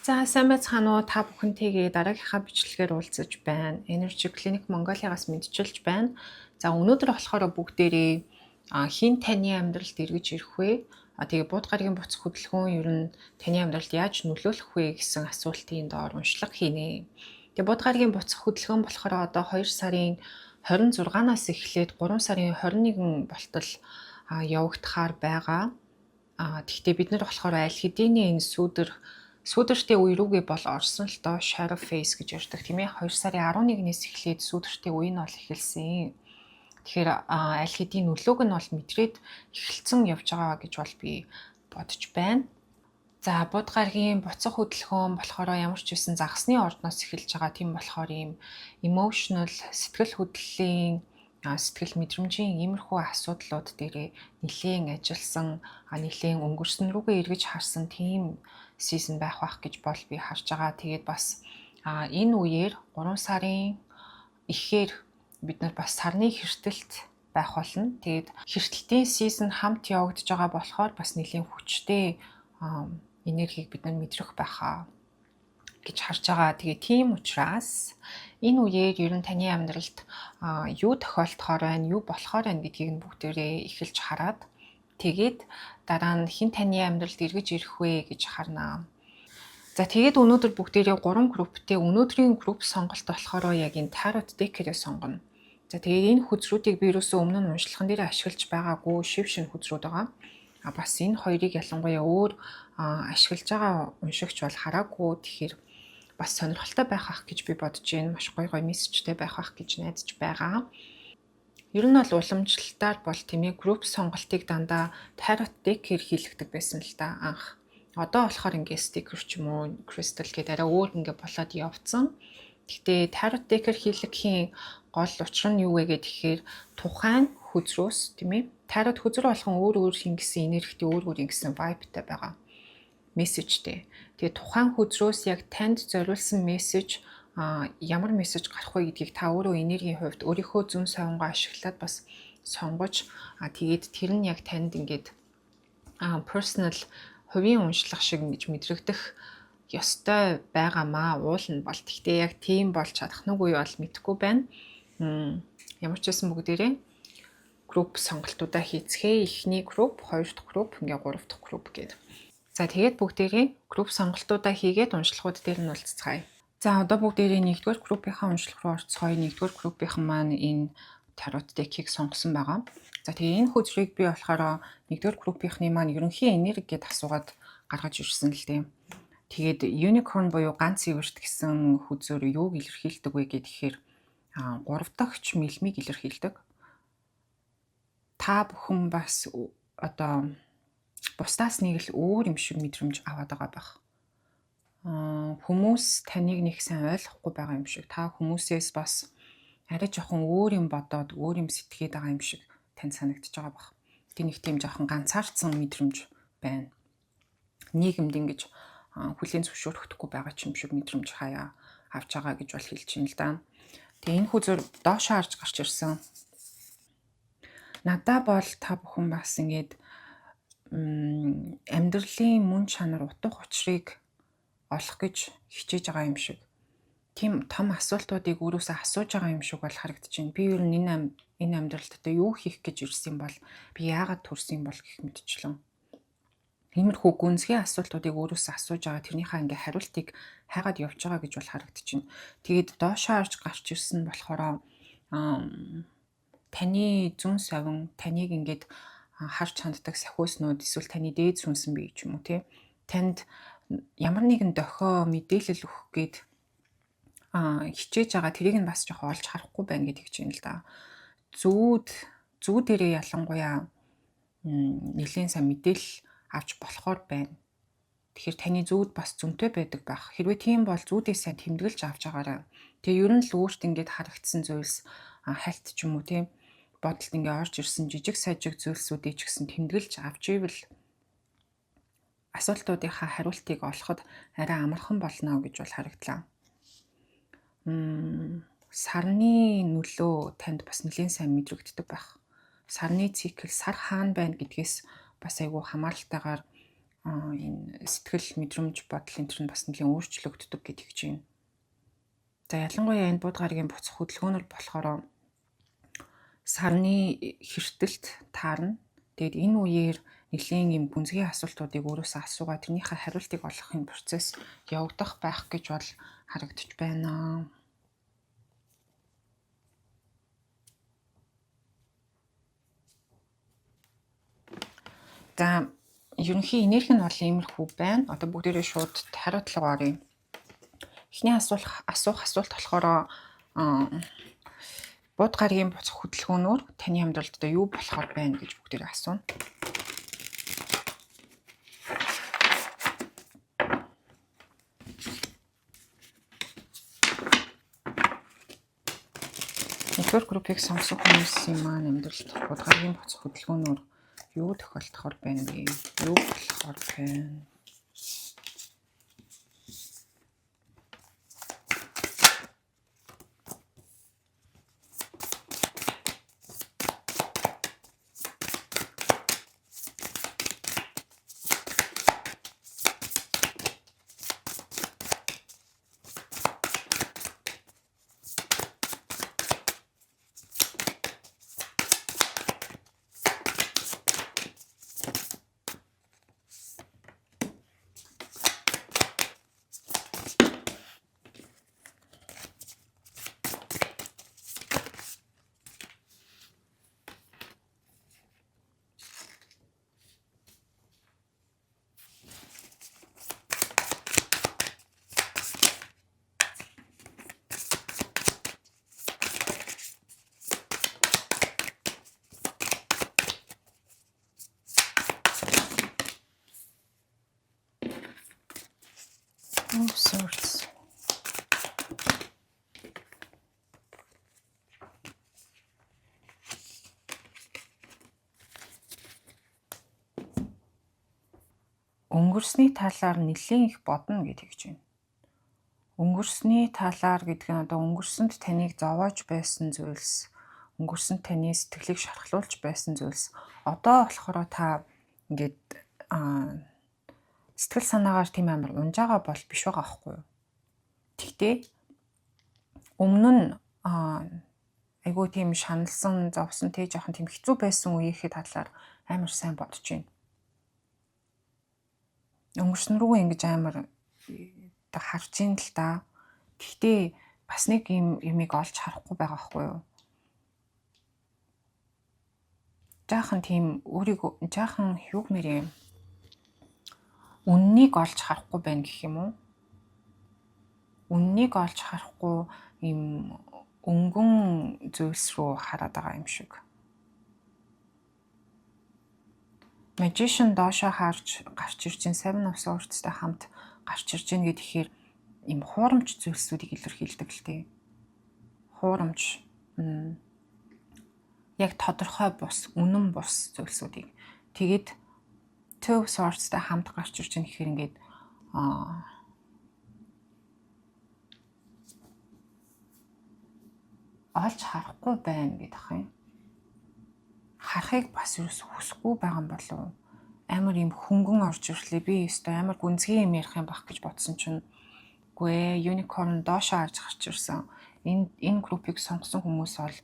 За, сайн байцгаана уу? Та бүхэнтэйгээ дараагийнхаа бичлэгээр уулзаж байна. Energy Clinic Mongolia-гаас мэндчилж байна. За, өнөөдөр болохоор бүгдээрээ хэн таны амьдралд эргэж ирэх вэ? Тэгээ Бууд гарагийн буцах хөдөлгөөн ер нь таны амьдралд яаж нөлөөлөх вэ гэсэн асуултын доор уншлага хийнэ. Тэгээ Бууд гарагийн буцах хөдөлгөөн болохоор одоо 2 сарын 26-наас эхлээд 3 сарын 21 болтол явагдахаар байгаа. Тэгвэл бид нар болохоор аль хэдийн энэ сүүдэртэй үе рүүгээ бол орсон л доо. Shadow phase гэж ярьдаг, тийм ээ. 2 сарын 11-ээс эхлээд сүүдэртэй үе нь бол эхэлсэн. Тэгэхээр аль хэдийн нөлөөг нь бол мэдрээд эхэлсэн явж байгаа гэж бол би бодож байна. За, Бууд гарагийн буцах хөдөлгөөн болохоор ямар ч байсан загасны ордноос эхэлж байгаа. Тийм болохоор ийм emotional, сэтгэл хөдлөлийн, сэтгэл мэдрэмжийн иймэрхүү асуудлууд дээрээ нэлээн ажилласан, нэлээн өнгөрсөн рүүгээ эргэж харсан тийм season байх байх гэж бол би харж байгаа. Тэгээд бас энэ үеэр 3 сарын ихээр бид нар бас сарны хэртэлт байх болно. Тэгээд хэртэлтийн season хамт явагдаж байгаа болохоор бас нэлээн хүчтэй энергийг бид нар мэдрэх байхаа гэж харж байгаа. Тэгээ тийм учраас энэ үеэр ер нь таны амьдралд юу тохиолдохоор байна, юу болохоор байна гэдгийг нь бүгдээрээ эхэлж хараад, тэгээд дараа нь хэн таны амьдралд эргэж ирэх вэ гэж харнаа. За, тэгээд өнөөдөр бүгдээрээ 3 групптэй, өнөөдрийн групп сонголт болохоор яг энэ tarot deck-ээрээ сонгоно. За, тэгээд энэ хөзрүүдийг би ерөөсөө өмнө нь уншлаган дээр ашиглаж байгаагүй шив шинэ хөзрүүд байгаа. А бас энэ хоёрыг ялангуяа өөр ашиглаж байгаа уншигч бол хараагүй. Тэгэхээр бас сонирхолтой байх ах гэж би бодож байна. Маш гоё гоё мессежтэй байх ах гэж найдаж байгаа. Ер нь бол уламжлалтаар бол, тийм ээ, групп сонголтыг дандаа tarot deck-ээр хийлгдэг байсан л да анх. Одоо болохоор ингээ стикер ч юм уу, crystal гэдэг арай өөр ингээ болоод явцсан. Гэхдээ tarot deck-ээр хийлгэхийн гол учир нь юу вэ гэхээр тухайн хөзрөөс, тийм ээ, tarot хөзөр болгон өөр өөр ингэсэн энергитэй, өөр өөр ингэсэн vibe-тай байгаа, мессежтэй. Тэгээ тухайн хөзрөөс яг танд зориулсан мессеж, ямар мессеж гарах вэ гэдгийг та өөрөө энергийн хувьд өөрийнхөө зөн совингоо ашиглаад бас сонгож, тэгээд тэр нь яг танд ингээд personal, хувийн уншлах шиг ингэж мэдрэгдэх ёстой байгаамаа уул нь бол. Гэхдээ яг тийм болж чадах нь үгүй бол мэдэхгүй байна. Ямар ч байсан бүгдээрээ групп сонголтуудаа хийцгээе. Эхний групп, хоёр дахь групп, ингээ гурав дахь групп гэдэг. За, тэгээд бүгдээрээ групп сонголтуудаа хийгээд уншлагууд дээр нь уулзацгаая. За, одоо бүгдээрээ нэгдүгээр группийнхаа уншлах руу орцгоё. Нэгдүгээр группийнхан маань энэ tarot deck-ийг сонгосон байгаа. За, тэгээ энэ хөзрийг би болохоор нэгдүгээр группийнхны маань ерөнхий энерги гэдээ асуугаад гаргаж ирсэн л дээ. Тэгээд unicorn буюу ганц эвэрт гэсэн хөзөр юуг илэрхийлдэг вэ гэхээр гурав дахь мэлмийг илэрхийлдэг. Та бүхэн бас одоо бусдаас нэг л өөр юм шиг мэдрэмж аваад байгаа байх. Хүмүүс таныг нэг сайн ойлгохгүй байгаа юм шиг. Та хүмүүсээс бас арай жоохон өөр юм бодоод, өөр юм сэтгээд байгаа юм шиг танд санагдаж байгаа байх. Тэг нэг тийм жоохон ганцаардсан мэдрэмж байна. Нийгэмд ингэж хүлээн зөвшөөрөхдөггүй байгаа ч юм шиг мэдрэмж хаяа авч байгаа гэж бол хэлж байна л да. Тэгээ энэ хөзөр доошоо харж гарч ирсэн. Надаа бол та бүхэн бас ингээд амьдралын мөн чанар, утга учирыг олох гэж хичээж байгаа юм шиг. Тийм том асуултуудыг өөрөөсөө асууж байгаа юм шиг бол харагдаж байна. Би ер нь энэ амьдралд одоо юу хийх гэж ирсэн бол, би яагаад төрсөн бол гэх мэтчлэн. Иймэрхүү гүнзгий асуултуудыг өөрөөсөө асууж байгаа, тэрнийхээ ингээ хариултыг хайгаад явж байгаа гэж бол харагдаж байна. Тэгээд доошоо орж гарч ирсэн болохоор таны зөн совин, таныг ингээд харж ханддаг сахиуснууд эсвэл таны дээд сүнсэн бие ч юм уу, тий, танд ямар нэгэн дохио мэдээлэл өгөх гээд хичээж байгаа, тэрийг нь бас жоохон олж харахгүй байна гэдэг чинь л да. Зүү дээрээ ялангуяа нэлээн сайн мэдээлэл авч болохоор байна. Тэгэхээр таны зүүд бас зөнтэй байдаг байх. Хэрвээ тийм бол зүүдээ сайн тэмдэглэж авч байгаарай. Тэгээ ер нь л өөрт ингээд харагдсан зүйлс, хальт ч юм уу, тийм, бодолд ингээ орж ирсэн жижиг сажиг зүйлсүүдийг ч гэсэн тэмдэглэж авч ивэл асуултуудынхаа хариултыг олоход арай амархан болно гэж бол харагдлаа. Сарны нөлөө танд бас нэлээн сайн мэдрэгддэг байх. Сарны цикл, сар хаана байна гэдгээс бас айгүй хамааралтайгаар Энэ сэтгэл мэдрэмж бодол энэ төр нь бас нэлийн өөрчлөгддөг гэж хэлж байна. За ялангуяа энэ бууд гарагийн буцах хөдөлгөөнөр болохоор сарны хэртэлт таарна. Тэгээд энэ үеэр нэлийн юм гүнзгий асуултуудыг өөрөөсөө асуугаа тэрнийхээ хариултыг олох юм процесс явагдах байх гэж бол харагдаж байна. За ерөнхий энерги нь бол иймэрхүү байна. Одоо бүгдээрээ шууд хариутлага оръё. Эхний асуулах асуух асуулт болохоор бууд гарагийн буцах хөдөлгөөнөөр таны амьдралд одоо юу болохоор байна гэж бүгдээрээ асууна. Нэгдүгээр группийг сонгосон хүмүүсийн маань амьдралд бууд гарагийн буцах хөдөлгөөнөөр юу тохиолдохоор байна вэ? Юу болохоор байна? Of Swords. Өнгөрсний талаар нэлээн их бодно гэж хэлж байна. Өнгөрсний талаар гэдэг нь одоо өнгөрсөнд таныг зовоож байсан зүйлс, өнгөрсөнд таны сэтгэлийг шархлуулж байсан зүйлс одоо болохоор та ингээд сэтгэл санаагаар тийм амар унжаага бол биш байгаа байхгүй юу. Тэгтээ өмнө нь айгүй тийм шаналсан, зовсон, тэ жоохон тийм хэцүү байсан үеийнхээ талаар амар сайн бодож байна. Өнгөрсөн рүү ингэж амар одоо харж ийн л да. Тэгтээ бас нэг юм юмыг олж харахгүй байгаа байхгүй юу? Жаахан тийм өөрийгөө жаахан юу гэмээр юм үннийг олж харахгүй байна гэх юм уу? Үннийг олж харахгүй юм өнгөн зүйлс рүү хараад байгаа юм шиг. Magician доошоо харж гарч ирж чинь Seven of Swords-тай хамт гарч ирж гин гэхээр юм хуурамч зүйлсүүдийг илэрхийлдэг л дээ. Хуурамч яг тодорхой бус, үнэн бус зүйлсүүдийг. Тэгээд Two of Swords-тай хамт гарч ирж гин гэхээр ингээд олж харахгүй байна гэдэг юм. Харахыг бас юус хүсэхгүй байгаа юм болов уу? Амар юм хөнгөн орж ирлээ. Би өстой амар гүнзгий юм ярих юм бах гэж бодсон чинь үгүй ээ, unicorn доошоо харж гарч ирсэн. Энэ группийг сонгосон хүмүүс бол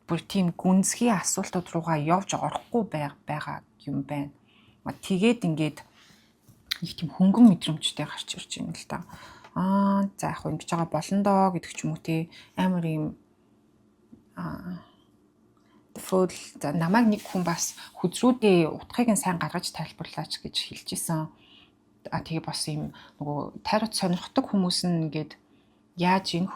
бүр тийм гүнзгий асуултууд руугаа явж орохгүй байгаа юм байна. Тэгээд ингээд нэг тийм хөнгөн мэдрэмжтэй гарч ирж байна л да. Аа за яг ингэж байгаа болно доо гэдэг ч юм уу те амар юм фөл за намайг нэг хүн бас хүзрүүдээ утгыг нь сайн гаргаж тайлбарлаач гэж хэлж исэн. А тэгээ бас юм нөгөө тарот сонирхдаг хүмүүс нь ингээд яаж энэ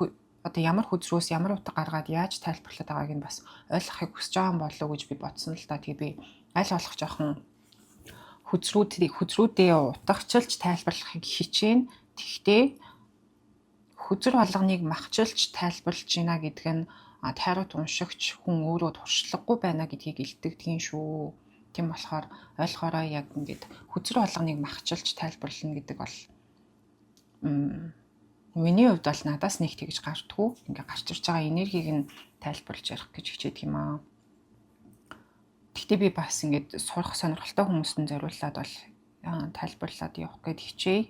одоо ямар хүзрөөс ямар утга гаргаад яаж тайлбарлаад байгааг нь бас ойлгохыг хүсэж байгаа юм болов уу гэж би бодсон л да. Тэгээ би аль болох жоохон хүзрүүдээ утгачилж тайлбарлахыг хичээнэ. Тэгтээ хүзэр болгоныг махчилж тайлбарлаж байна гэдэг нь тарот уншигч хүн өөрөө туршлагагүй байна гэдгийг илтгэдэг шүү. Тийм болохоор ойлгоорой, яг ингээд хүзэр болгоныг махчилж тайлбарлана гэдэг бол миний хувьд бол надаас нэг тэгж гардггүй. Ингээ гарч ирж байгаа энергийг нь тайлбарлаж ярих гэж хичээдэг юм аа. Тэгтээ би бас ингээд сурах сонирхолтой хүмүүст нь зориулаад бол Тайлбарлаад явах гээд хичээе.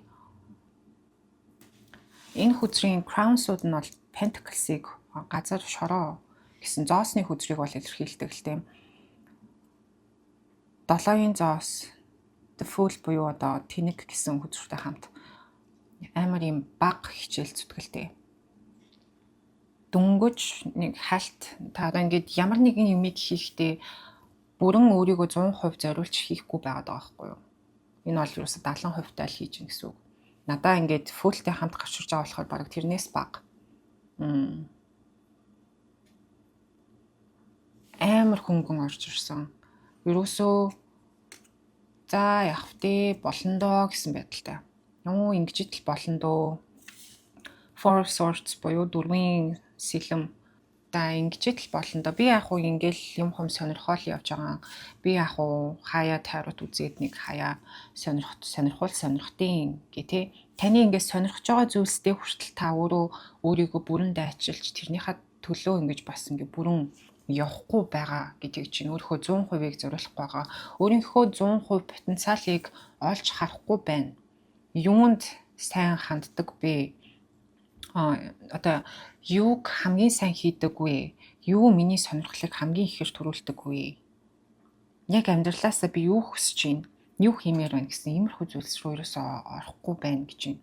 Энэ хөзрийн Crowns-ууд нь бол Pentacles-ыг, газар шороо гэсэн зоосны хөзрийг бол илэрхийлдэг л тийм. Долоогийн зоос, The Fool буюу одоо тэнэг гэсэн хөзөртэй хамт амар юм баг хичээл зүтгэлтэй. Дөнгөж нэг хальт та одоо ингээд ямар нэгэн юмыг хийхдээ бүрэн өөрийгөө 100% зориулж хийхгүй байгаад байгаа байхгүй юу? Энэ бол ерөөсө 70% тал хийж гин гэсэн үг. Надаа ингээд Fool тэй хамт гарч ирж байгаа болохоор бараг тэрнээс бага. Амар хөнгөн орж ирсэн. Ерөөсөө за явах вэ, болно доо гэсэн байдалтай. Юу ингэж итл болно доо. Four of Swords буюу дөрвийн сэлэм да, ингэж итл болно доо. Би яг уу ингээл юм хум сонирхоол явж байгаа. Би яг уу хаяа tarot үзээд нэг хаяа сонирх сонирхуул сонирхтын гэ тэ. Таны ингээд сонирхож байгаа зүйлстэй хүртэл та өөрөө өөрийгөө бүрэн дайчилж, тэрнийхээ төлөө ингэж бас ингээд бүрэн явахгүй байгаа гэдгийг чинь өөрийнхөө 100%-ийг зориулахгүй байгаа. Өөрийнхөө 100% потенциалыг олж харахгүй байна. Юунд сайн ханддаг бэ? Одоо юуг хамгийн сайн хийдэг вэ? Юу миний сонирхлыг хамгийн ихээр төрүүлдэг вэ? Яг амьдралаасаа би юу хүсэж байна? Юу хиймээр байна гэсэн иймэрхүү зүйлс рүү ерөөсөө орохгүй байна гэж байна.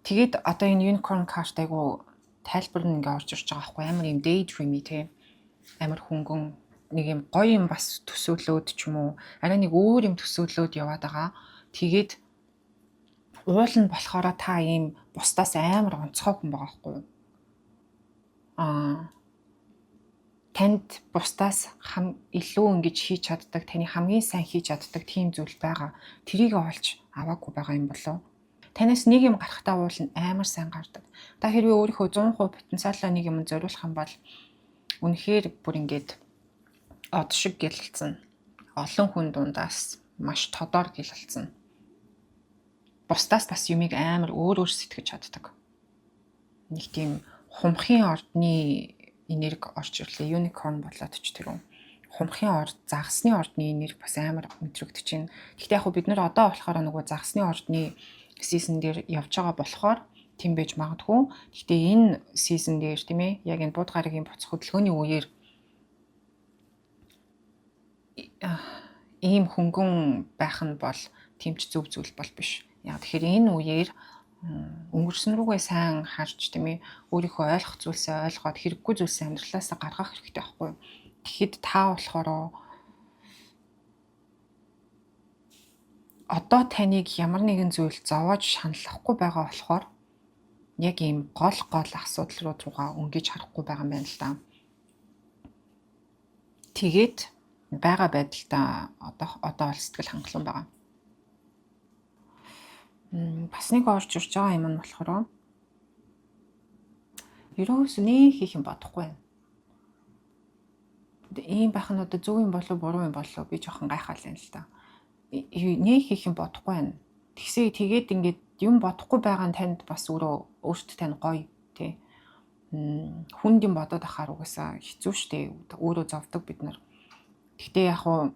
Тэгээд одоо энэ unicorn card айгу тайлбар нь ингээ орж ирж байгаа байхгүй, амар юм daydreamy те, амар хөнгөн нэг юм гоё юм бас төсөөлөөд ч юм уу, арай нэг өөр юм төсөөлөөд яваад байгаа. Тэгээд уул нь болохоор та ийм бусдаас амар онцгой хүн байгаа байхгүй юу? Танд бусдаас хам илүү ингэж хийж чаддаг, таны хамгийн сайн хийж чаддаг тийм зүйл байгаа. Тэрийг олж аваагүй байгаа юм болов уу? Танаас нэг юм гарахтаа уул нь амар сайн гардаг. Та хэрвээ өөрийнхөө 100% потенциалаа нэг юм зориулах юм бол үнэхээр бүр ингээд од шиг гялалцсан. Олон хүн дундаас маш тодор гялалцсан. Бусдаас бас юмыг амар өөр өөр сэтгэж чаддаг. Нэг тийм хумхын ордны энерги орж ирлээ. Unicorn болоод ч тэр үү. Хумхын орд, загасны ордны энерги бас амар мэдрэгдэж байна. Гэхдээ яг хөө бид нар одоо болохоор нөгөө загасны ордны season дээр явж байгаа болохоор тийм байж магадгүй. Гэхдээ энэ season дээр, тийм ээ, яг энэ бууд гарагийн буцах хөдөлгөөний үеэр ийм хөнгөн байх нь бол тэмч зөв зүйл бол биш. Яг тэгэхээр энэ үеэр өнгөрсөн рүүгээ сайн харж, тийм ээ, өөрийнхөө ойлгох зүйлсээ ойлгоод, хэрэггүй зүйлсээ амьдралаасаа гаргах хэрэгтэй байхгүй юу? Тэгэхэд та болохоор одоо таныг ямар нэгэн зүйл зовоож шаналлахгүй байгаа болохоор яг ийм гол гол асуудал руугаа өнгөж харахгүй байгаа юм байна л да. Тэгээд байгаа байдалтай одоо бол сэтгэл хангалуун байгаа. Бас нэг орж ирж байгаа юм нь болохоор ерөөс нээ хийх юм бодохгүй байна. Ийм байх нь одоо зөв юм болов, буруу юм болов, би жоохон гайхаал байна л да. Нээ хийх юм бодохгүй байна. Тэгсээ тэгээд ингээд юм бодохгүй байгаа нь танд бас өөрөө өөртөө тань гоё тий. Хүнд юм бодоод ахаар угаасаа хэцүү шттэ. Өөрөө зовдөг бид нар. Гэхдээ яг уу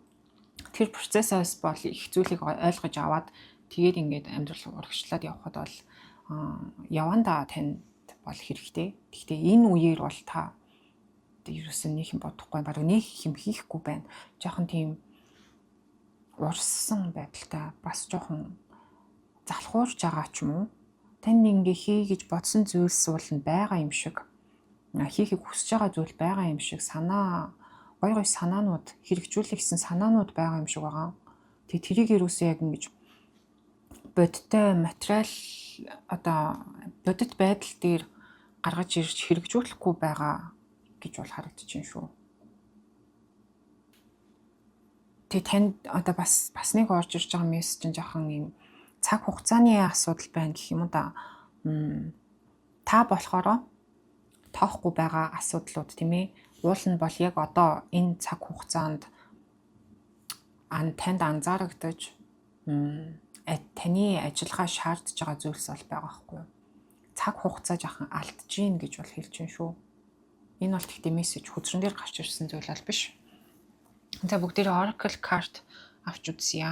тэр процессоос бол их зүйлийг ойлгож аваад, тэгээд ингээд амьдрал урагшлаад явхад бол явандаа танд бол хэрэгтэй. Гэхдээ энэ үеэр бол та ерөөсөн нэг юм бодохгүй, бараг нэг юм хийхгүй байна. Жохон тийм урссан байдалтай, бас жоохон залхуурч байгаа ч юм уу. Тань ингээ хий гэж бодсон зүйлс уул нь байгаа юм шиг, хийхийг хүсэж байгаа зүйл байгаа юм шиг, санаа, гой гой санаанууд, хэрэгжүүлэх гэсэн санаанууд байгаа юм шиг байгаа. Тэгээ тэрийг ерөөсөө яг ингэж бодиттой материал, одоо бодит байдал дээр гаргаж ирж хэрэгжүүлэхгүй байгаа гэж бол харагдаж байна шүү. Тэгээ танд одоо бас нэг орж ирж байгаа мессеж чинь жоохон юм цаг хугацааны асуудал байна гэх юм уу да. Та болохоор тоохгүй байгаа асуудлууд, тийм ээ. Уул нь бол яг одоо энэ цаг хугацаанд танд анзаарагдаж, таны ажиллагаа шаардж байгаа зүйлс бол байгаа байхгүй юу? Цаг хугацаа жоохон алдж гин гэж бол хэлж байна шүү. Энэ бол тэгтээ мессеж, хөзрөн дээр гарч ирсэн зүйл бол биш. За, бүгдээрээ Oracle card авч үзье.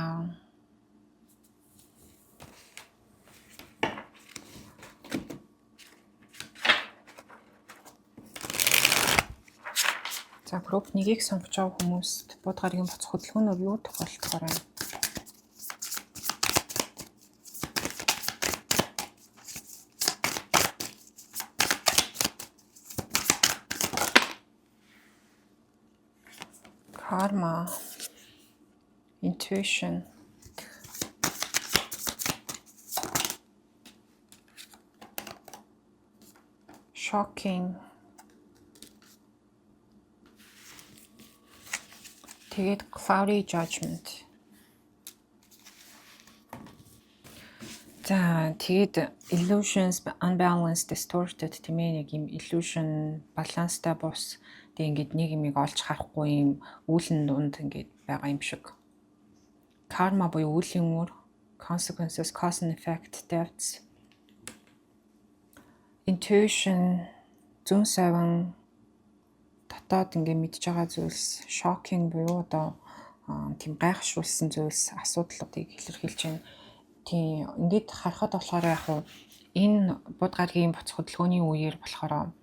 За, group 1-ийг сонгож байгаа хүмүүст Бууд гарагийн буцах хөдөлгөөнөөр юу тохиолдохоор байна? Karma, intuition, shocking. Тэгээд cloudy judgment. За, тэгээд illusions, unbalanced, distorted, тийм ээ, нэг юм illusion, баланстай бус, тэг ингээд нэг юмыг олж харахгүй юм үүлэн дунд ингээд байгаа юм шиг. Karma буюу үйлийн үр, consequences, cause and effect, debts, intuition, зүүн совин, дотоод ингээд мэдж байгаа зүйлс, shocking буюу одоо тийм гайхшруулсан зүйлс, асуудлуудыг илэрхийлж байна. Тийм, ингээд харахад болохоор яг хуу энэ Бууд гарагийн буцах хөдөлгөөний үеэр болохоор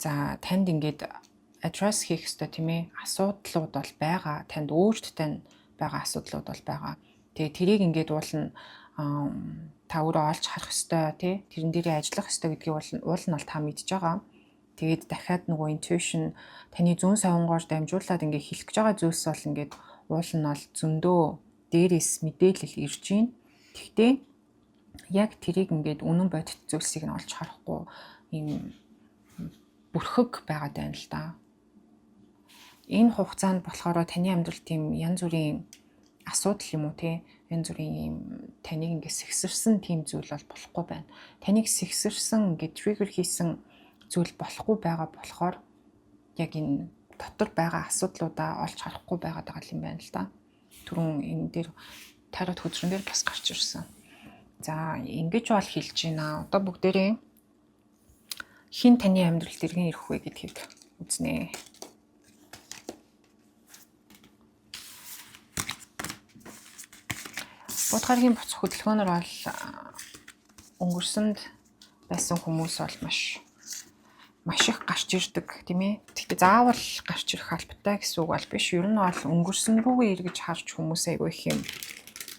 за, танд ингээд address хийх ёстой, тийм ээ, асуудлууд бол байгаа. Танд өөрт тань байгаа асуудлууд бол байгаа. Тэгээ тэрийг ингээд уулна та өөрөө олж харах ёстой, тий, тэрэн дээрээ ажиллах ёстой гэдгийг уул нь бол та мэдж байгаа. Тэгээд дахиад нөгөө intuition, таны зүүн совингоор дамжуулаад ингээд хэлэх гэж байгаа зүйлс бол ингээд уул нь бол зөндөө дээрээс мэдээлэл ирж байна. Гэхдээ яг тэрийг ингээд үнэн бодит зүйлсийг нь олж харахгүй ийм бүрхэг байгаад байна л да. Энэ хугацаанд болохоор таны амьдрал тийм янз бүрийн асуудал юм уу, те, янз бүрийн ийм таныг ингээд сэгсэрсэн тийм зүйл бол болохгүй байна. Таныг сэгсэрсэн, ингээд trigger хийсэн зүйл болохгүй байгаа болохоор яг энэ дотор байгаа асуудлуудаа олж харахгүй байгаад байгаа юм байна л да. Түрүүн энэ дээр тарот хөзрөн дээр бас гарч ирсэн. За, ингэж бол хэлж байна. Одоо бүгдээрээ хэн таны амьдралд эргэн ирэх вэ гэдгийг үзнэ. Бууд гарагийн буцах хөдөлгөөнөөр бол өнгөрсөнд байсан хүмүүс бол маш маш их гарч ирдэг, тийм ээ. Гэхдээ заавал гарч ирэх албатай гэсэн үг бол биш. Ер нь бол өнгөрсөн рүүгээ эргэж харж хүмүүс айгүй их юм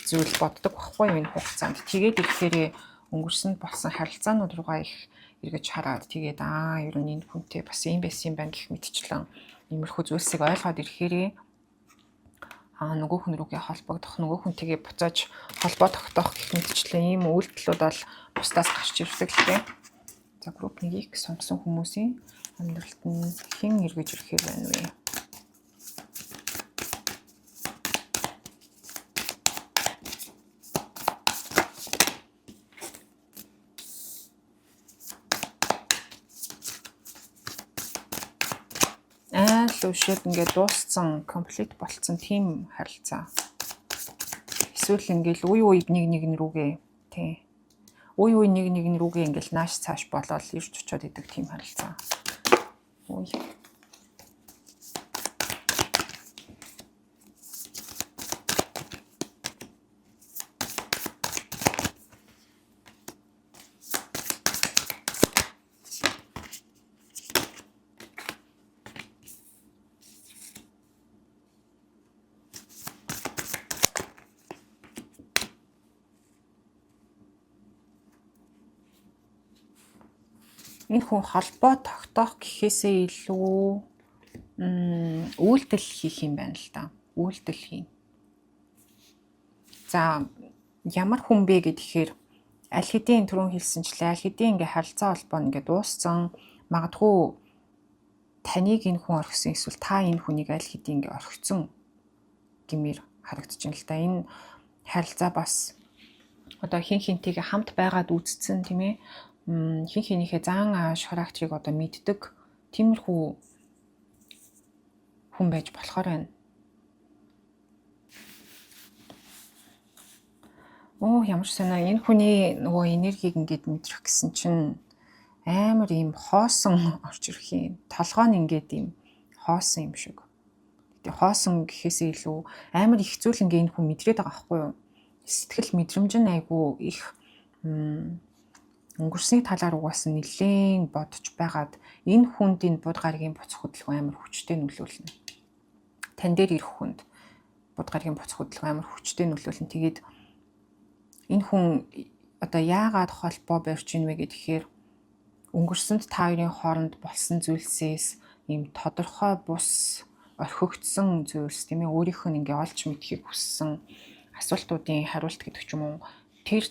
зүйл боддог байхгүй юу энэ хугацаанд. Тэгээд ирэхээрээ өнгөрсөнд болсон харилцаанууд руугаа их эргэж хараад, тэгээд ер нь энэ хүнтэй бас ийм байсан юм байна гэх мэтчлэн иймэрхүү зүйлсийг ойлгоод ирэхээрээ нөгөө хүн рүүгээ холбогдох, нөгөө хүнтэйгээ буцааж холбоо тогтоох гэх мэтчлэн ийм үйлдэлүүд бол бусдаас гарч ирдэг л дээ. За, group 1-ийг сонгосон хүмүүсийн амьдралд нь хэн эргэж ирэхээр байна вэ? Айл өшөөд ингээд дууссан, complete болцсон тийм харилцаа. Эсвэл ингээл үе үе нэг нэг нь рүүгээ, тий. Үе үе нэг нэг нь рүүгээ ингээл нааш цааш болоод ирж очиод идэг тийм харилцаа. Үе. Энэ хүн холбоо тогтоох гэхээсээ илүү үйлдэл хийх юм байна л да. Үйлдэл хийн. За, ямар хүн бэ гэхээр аль хэдийн түрүүн хэлсэнчлээ, аль хэдийн ингээ харилцаа холбоо ингээ дууссан, магадгүй таныг энэ хүн орхисон эсвэл та энэ хүнийг аль хэдийн ингээ орхицсон гэмээр харагдаж байна л да. Энэ харилцаа бас одоо хэн хэнтэйгээ хамт байгаад үзсэн, тийм ээ, хэн хэнийхээ зан ааш, характерыг одоо мэддэг тиймэрхүү хүн байж болохоор байна. Оо, ямар сонио, энэ хүний нөгөө энергийг ингээд мэдрэх гэсэн чинь амар ийм хоосон орж ирэх юм. Толгой нь ингээд ийм хоосон юм шиг. гэдэг. Хоосон гэхээсээ илүү амар их зүйл ингээ энэ хүн мэдрээд байгаа байхгүй юу? Сэтгэл мэдрэмж нь айгүй их өнгөрсний талаар угаасан нэлээн бодож байгаад энэ хүнд энэ Буд гарагийн буцах хөдөлгөөн амар хүчтэй нөлөөлнө. Тань дээр ирэх хүнд Буд гарагийн буцах хөдөлгөөн амар хүчтэй нөлөөлнө. Тэгээд энэ хүн одоо яагаад холбоо барьж ийн вэ гэхээр өнгөрсөнд та хоёрын хооронд болсон зүйлсээс ийм тодорхой бус орхигдсон зүйлс, тийм ээ, өөрийнх нь ингээ олж мэдэхийг хүссэн асуултуудын хариулт гэдэг ч юм уу, тэр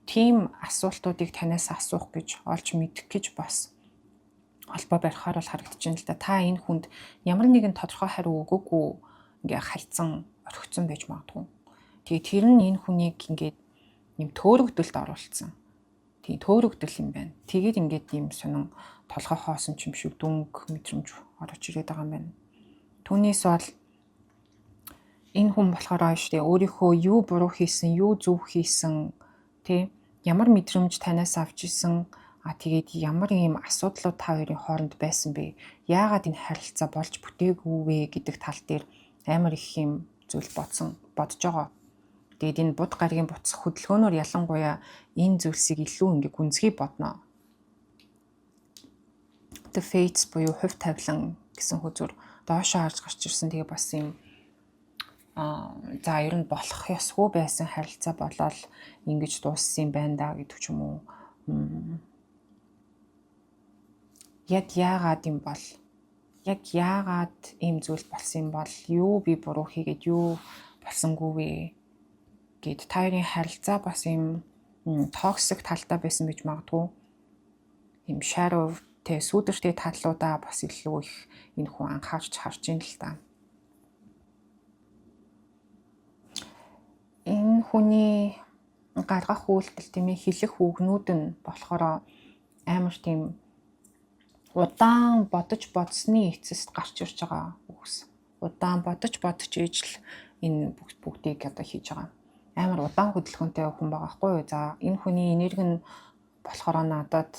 тийм асуултуудыг танаас асуух гэж, олж мэдэх гэж бас холбоо барихаар бол харагдаж байна л да. Та энэ хүнд ямар нэгэн тодорхой хариу өгөөгүй ингээ хальцсан, орхицсон байж магадгүй. Тэгээ тэр нь энэ хүнийг ингээд юм төөрөгдөлд оруулсан. Тийм, төөрөгдөл юм байна. Тэгээд ингээд ийм сонин толгой хоосон ч юм шиг дүнг мэдрэмж орж ирээд байгаа юм байна. Түүнээс бол энэ хүн болохоор шүү дээ, өөрийнхөө юу буруу хийсэн, юу зөв хийсэн, тий, ямар мэдрэмж танаас авч исэн, а тэгээд ямар ийм асуудлууд та хоёрын хооронд байсан бэ? Яагаад энэ харилцаа болж бүтээгүй вэ гэдэг тал дээр амар их юм зүйл бодсон, бодож байгаа. Тэгээд энэ Буд гарагийн буцах хөдөлгөөнөөр ялангуяа энэ зүйлсийг илүү ингээ гүнзгий бодно. The Fates буюу хувь тавилан гэсэн хөзөр доошоо харж гарч ирсэн. Тэгээ бас юм за, ер нь болох ёсгүй байсан харилцаа болоод ингэж дууссан юм байна да гэдэг ч юм уу. Яг яагаад юм бол, яг яагаад ийм зүйл болсон юм бол, юу би буруу хийгээд юу болсонгүй вэ гэд, та хоёрын харилцаа бас ийм toxic талтай байсан гэж магадгүй. Ийм shadow тэ сүүдэртэй талуудаа бас илүү их энэ хүн анхаарч харж ин л та. Энэ хүний гаргах үйлдэл, тийм ээ, хэлэх үгнүүд нь болохоор амар тийм удаан бодож бодсны эцэст гарч ирж байгаа үгс. Удаан бодож бодож ижил энэ бүгдийг одоо хийж байгаа. Амар удаан хөдөлгөөнтэй хүн байгаа хгүй юу? За, энэ хүний энерги нь болохоор надад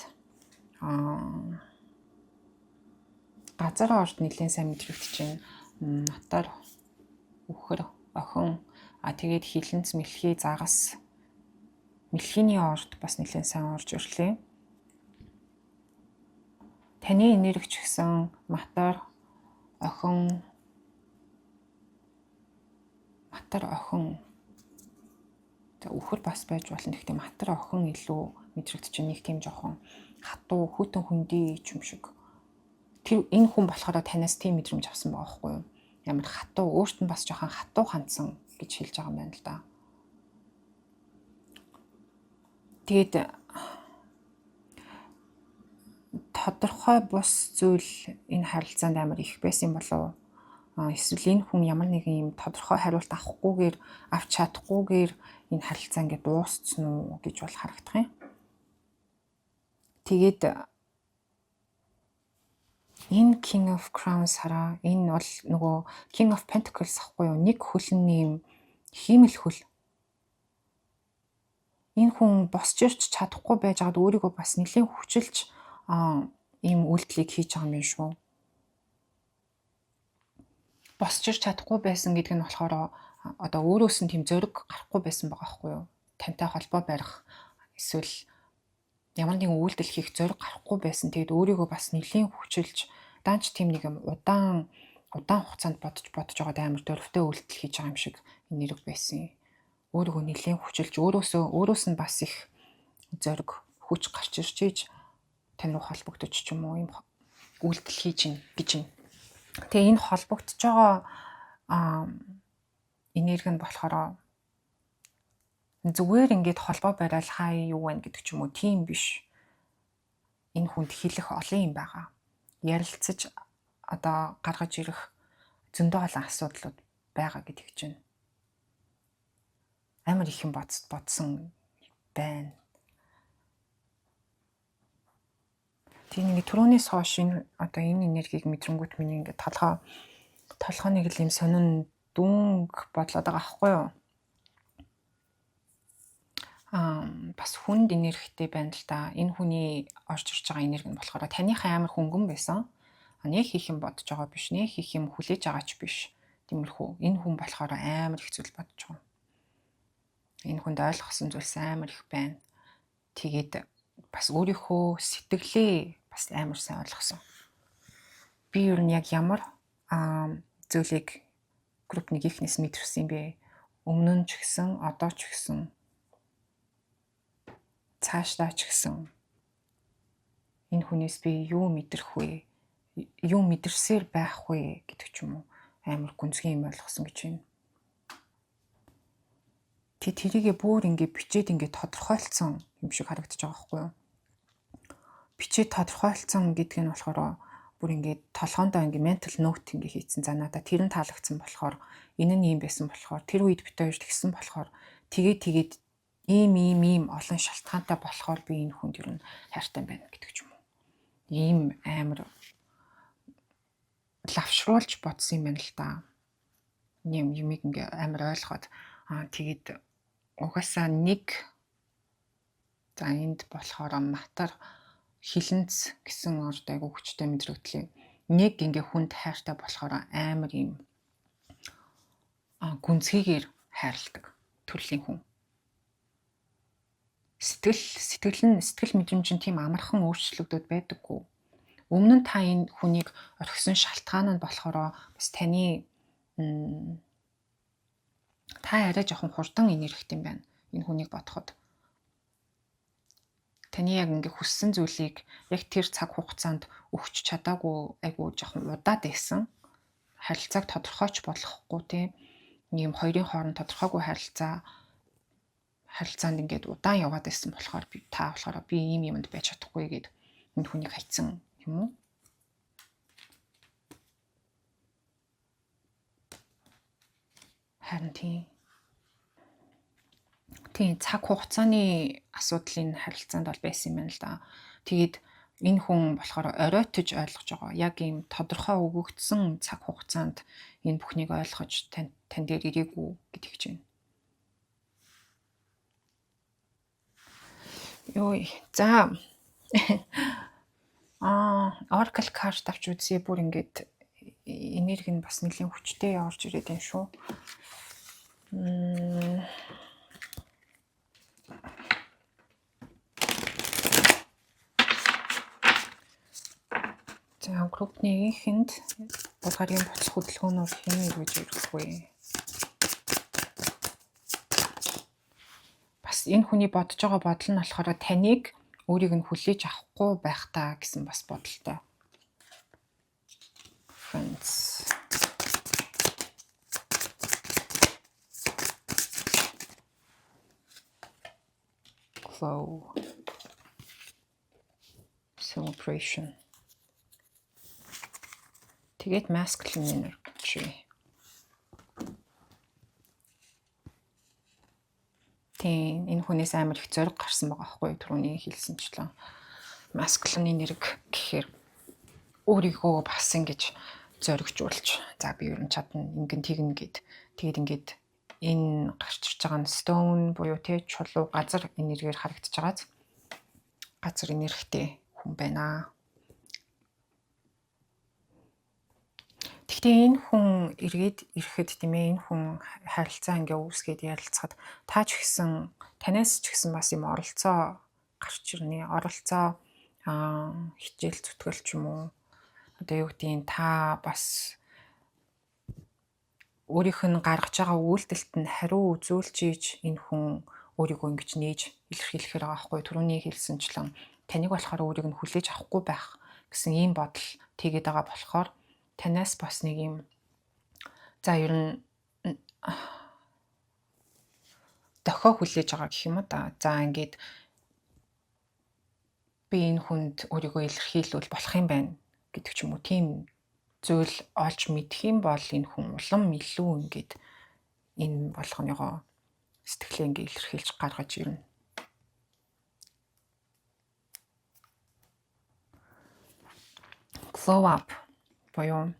газар орд нэлээд сайн мэдрэгдэж байна. Матар, үхэр, охин, а тэгээд хилэнц, мэлхий, загас, мэлхийний орд бас нэлээд сайн орж ирлээ. Таны энерги ч гэсэн матар, охин, матар, охин. За, үхэр бас байж болно. Гэхдээ матар, охин илүү мэдрэгдэж байна. Нэг тийм жоохон хатуу, хүйтэн хүндий юм шиг. Тэр энэ хүн болохоор танаас тийм мэдрэмж авсан байгаа байхгүй юу? Ямар хатуу, өөрт нь бас жоохон хатуу хандсан гэж хэлж байгаа юм байна л да. Тэгээд тодорхой бус зүйл энэ харилцаанд амар их байсан болов уу? Эсвэл энэ хүн ямар нэгэн юм тодорхой хариулт авахгүйгээр, авч чадахгүйгээр энэ харилцаа ингээд дууссан уу гэж бол харагдах юм. Тэгээд энэ King of Crowns хараа, энэ бол нөгөө King of Pentacles ахгүй юу? Нэг хөлний юм хиймэл хөл. Энэ хүн босч ирч чадахгүй байж байгаад өөрийгөө бас нэлийн хүчилж ийм үйлдэлийг хийж байгаа юм байна шүү. Босч ирч чадахгүй байсан гэдэг нь болохоор одоо өөрөөс нь тийм зориг гарахгүй байсан байгаа байхгүй юу? Тантай холбоо барих эсвэл ямар нэгэн үйлдэл хийх зориг гарахгүй байсан. Тэгээд өөрийгөө бас нэлийн хүчилж, даанч тийм нэг юм удаан удаан хугацаанд бодож бодож байгаад амар дөрвтэй үйлдэл хийж байгаа юм шиг энерги байсан. Өөрийгөө нэлийн хүчилж, өөрөөсөө өөрөөс нь бас их зориг, хүч гарч ирж ийж тань руу холбогдож ч юм уу юм үйлдэл хийж гин гэж юм. Тэгээ энэ холбогдож байгаа энерги нь болохоор зүгээр ингээд холбоо бариад хай юу вэ гэдэг ч юм уу, тийм биш. Энэ хүнд хэлэх олон юм байгаа. Ярилцаж одоо гаргаж ирэх зөндөө олон асуудлууд байгаа гэдэг чинь. Амар их юм бодсон байна. Тийм, ингээд түрүүнээс хойш энэ одоо энэ энергийг мэдрэнгүүт миний ингээд толгой нэг л юм сонин дүнг бодлоод байгаа аахгүй юу? Бас хүнд энергитэй байна л да. Энэ хүний орж ирж байгаа энерги нь болохоор таныхаа амар хөнгөн байсан. Нэг хийх юм бодож байгаа биш, нэг хийх юм хүлээж байгаа ч биш. Тиймэрхүү. Энэ хүн болохоор амар их зүйл бодож байгаа. Энэ хүнд ойлгосон зүйлс амар их байна. Тэгээд бас өөрийнхөө сэтгэлээ бас амар сайн ойлгосон. Би ер нь яг ямар зүйлийг групп нэгийнхнээс мэдэрсэн юм бэ? Өмнө нь ч гэсэн, одоо ч гэсэн, цаашдаа ч гэсэн энэ хүнээс би юу мэдрэх вэ? Юу мэдэрсээр байх вэ гэдэг ч юм уу. Амар гүнзгий юм ойлгосон гэж байна. Тэрийгээ бүр ингээ бичээд ингээ тодорхойлцсон юм шиг харагдаж байгаа байхгүй юу? Бичээд тодорхойлцсон гэдг нь болохоор бүр ингээд толгоондоо ингээ mental note ингээ хийцэн. За надаа тэр нь таалагдсан болохоор, энэ нь ийм байсан болохоор, тэр үед бид хоёр тэгсэн болохоор, тэгээд ийм ийм ийм олон шалтгаантай болохоор би энэ хүнд ер нь хайртай байна гэдэг ч юм уу. Ийм амар лавшруулж бодсон юм байна л да. Юм юмыг ингээ амар ойлгоод тэгээд угаасаа нэг за энд болохоор матар хилэнц гэсэн орд айгу хүчтэй мэдрэгдлээ. Нэг ингээ хүнд хайртай болохоор амар юм гүнзгийгээр хайрладаг төрлийн хүн. Сэтгэл мэдрэмж нь тийм амархан өөрчлөгдөд байдаггүй. Өмнө нь та энэ хүнийг орхисон шалтгаан нь болохоор бас таны та арай жоохон хурдан энергитэй юм байна. Энэ хүнийг бодоход. Таны яг ингээ хүссэн зүйлийг яг тэр цаг хугацаанд өгч чадаагүй айгу жоохон удаад байсан. Харилцааг тодорхойч болохгүй тийм ийм хоёрын хооронд тодорхойгүй харилцаанд ингээд удаан яваад байсан болохоор би та болохоор би ийм юмд байж чадахгүй гэд энэ хүнийг хайцсан юм уу? Харин тийм. Тийм, цаг хугацааны асуудлын харилцаанд бол байсан юм байна л да. Тэгээд энэ хүн болохоор оройтож ойлгож байгаа. Яг ийм тодорхой өгөгдсөн цаг хугацаанд энэ бүхнийг ойлгож тань дээр ирээгүй гэдгийг чинь. Йой. За. Oracle card авч үзье. Бүр ингээд энерги нь бас нэлийн хүчтэй орж ирээд байна шүү. За, групп нэгийнхэнд Булгарын буцах хөдөлгөөнөөр хэн эргэж ирэх вэ? Бас энэ хүний бодож байгаа бодол нь болохоор таныг өөрийг нь хүлээж авахгүй байх та гэсэн бас бодолтой. Friends. Glow. Celebration. Тэгээд masculine energy. Тийм, энэ хүнээс амар их зориг гарсан байгаа байхгүй түрүүний хэлсэнчлэн. Masculine energy гэхээр өөрийгөө бас ингэж зоригжуулж, за би ер нь чадна, ингэн тэгнэ гэд. Тэгээд ингээд энэ гарч ирж байгаа нь stone буюу те чулуу газар энергиэр харагдаж байгааз газар энергитэй хүн байна. Гэхдээ энэ хүн эргээд ирэхэд тийм ээ энэ хүн харилцаа ингээ үүсгээд ярилцахад та ч гэсэн танаас ч гэсэн бас юм оролцоо гарч ирнэ. Оролцоо хичээл зүтгэл ч юм уу. Одоо юу гэдгийг та бас өөрийнх нь гаргаж байгаа үйлдэлт нь хариу үзүүлж ийж энэ хүн өөрийгөө ингэж нээж илэрхийлэхээр байгаа байхгүй. Түрүүний хэлсэнчлэн таныг болохоор өөрийг нь хүлээж авахгүй байх гэсэн ийм бодол тэгээд байгаа болохоор танаас бас нэг юм за ер нь дохио хүлээж байгаа гэх юм уу да. За ингээд би энэ хүнд өөрийгөө илэрхийлвэл болох юм байна гэдэг ч юм уу. Тийм зүйл олж мэдэх юм бол энэ хүн улам илүү ингээд энэ болгоныгоо сэтгэлээ ингээд илэрхийлж гаргаж ирнэ. Glow up буюу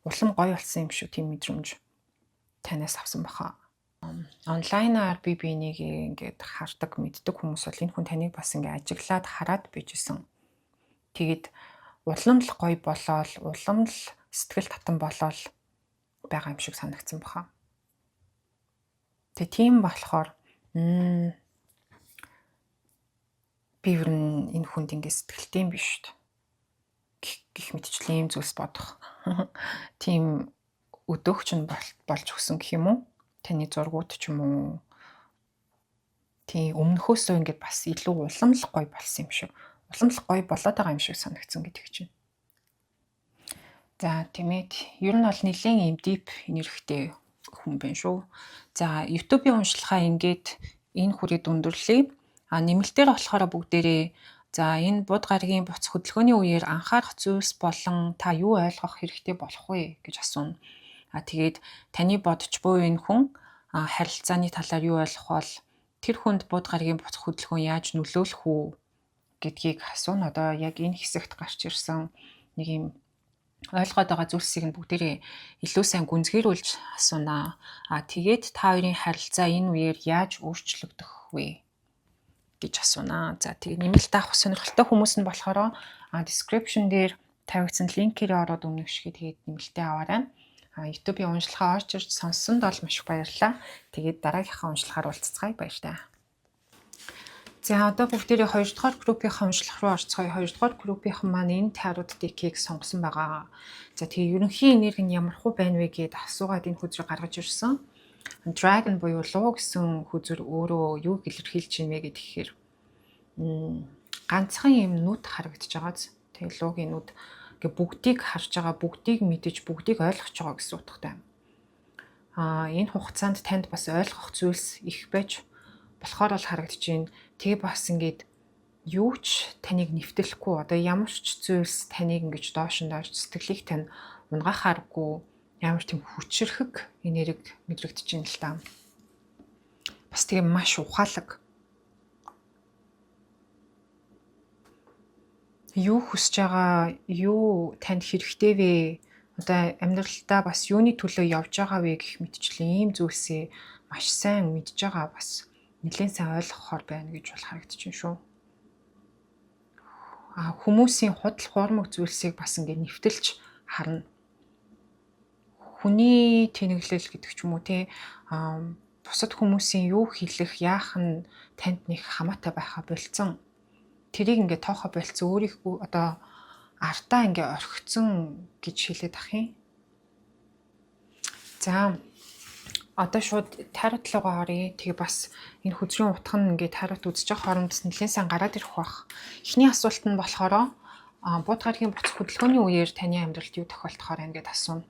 улам гоё болсон юм шүү, тийм мэдрэмж танаас авсан баха. Онлайнаар би биенийг ингээд хардаг, мэддэг хүмүүс бол энэ хүн таныг бас ингээд ажиглаад хараад байжсэн. Тэгээд улам л гоё болоод, улам л Сэтгэл татан болоод байгаа юм шиг санагдсан баха. Тэгээ тийм болохоор би ер нь энэ хүнд ингэ сэтгэлтэй юм биш үү гэх мэтчлэн ийм зүйлс бодох. Тийм өдөөгч нь болж өгсөн гэх юм уу? Таны зургууд ч юм уу? Тийм өмнөхөөсөө ингээд бас илүү улам л гоё болсон юм шиг. Улам л гоё болоод байгаа юм шиг санагдсан гэдэг чинь. За тиймээд ер нь бол нэлээд ийм deep энергитэй хүн байна шүү. За, YouTube-ийн уншлагаа ингээд энэ хүрээд өндөрлөе. А нэмэлтээр болохоор бүгдээрээ за энэ буд гарагийн буц хөдөлгөөний үеэр анхаарах зүйлс болон та юу ойлгох хэрэгтэй болох вэ гэж асууна. А тэгээд таны бодож буй энэ хүн харилцааны талаар юу ойлгох бол тэр хүнд буд гарагийн буц хөдөлгөөн яаж нөлөөлөх үү гэдгийг асууна. Одоо яг энэ хэсэгт гарч ирсэн нэг юм ойлгоод байгаа зүйлсийг нь бүгдээрээ илүү сайн гүнзгийрүүлж асуунаа. А тэгээд та хоёрын харилцаа энэ үеэр яаж өөрчлөгдөх вэ гэж асуунаа. За, тэгээ нэмэлт авах сонирхолтой хүмүүс нь болохоор description дээр тавигдсан линкээр ороод өмнөх шиг тэгээд нэмэлтээ аваарай. А YouTube-ийн уншлагаа орж ирж сонссонд бол маш их баярлалаа. Тэгээд дараагийнхаа уншлагаар уулзацгаая, баяртай. За, одоо бүгдээрээ 2 дугаар группийнхаа уншлах руу орцгоё. 2 дугаар группийнхан маань энэ tarot deck-ийг сонгосон байгаа. За, тэгээ ерөнхий энерги нь ямар хуу байна вэ гэд асуугаад энэ хөзрийг гаргаж ирсэн. Dragon буюу луу гэсэн хөзөр өөрөө юу илэрхийлж байна вэ гэхээр ганцхан юм нүд харагдаж байгааз. Тэгээ луугийн нүд гэ бүгдийг харж байгаа, бүгдийг мэдэж, бүгдийг ойлгож байгаа гэсэн утгатай. Аа, энэ хугацаанд танд бас ойлгох зүйлс их байж болохоор бол харагдаж байна. Тэгээ бас ингээд юу ч таныг нэвтлэхгүй, одоо ямар ч зүйлс таныг ингэж доош нь доош сэтгэлийг тань унгахааргүй ямар тийм хүчирхэг энерги мэдрэгдэж байна л та. Бас тэгээ маш ухаалаг. Юу хүсэж байгаа, юу танд хэрэгтэй вэ? Одоо амьдралдаа бас юуны төлөө явж байгаа вэ гэх мэтчлэн ийм зүйлсээ маш сайн мэдж байгаа, бас нэлээд сайн ойлгохоор байна гэж бол харагдаж байна шүү. А хүмүүсийн худал хуурмаг зүйлсийг бас ингээд нэвтэлж харна. Хүний тэнэглэл гэдэг ч юм уу, те, бусад хүмүүсийн юу хэлэх, яах нь танд нэг хамаатай байхаа болцсон. Тэрийг ингээд тоохо болцсон, өөрийнхөө одоо артаа ингээ орхицсон гэж хэлээд ах юм. За, одоо шууд тарот руугаа оръё. Тэгээ бас энэ хөзрийн утга нь ингээд тарот үзэж байгаа хооронд нэлээд сайн гараад ирэх бах. Эхний асуулт нь болохоор буд гарагийн буц хөдөлгөөний үеэр таны амьдралд юу тохиолдохоор байна гэдээ асууна.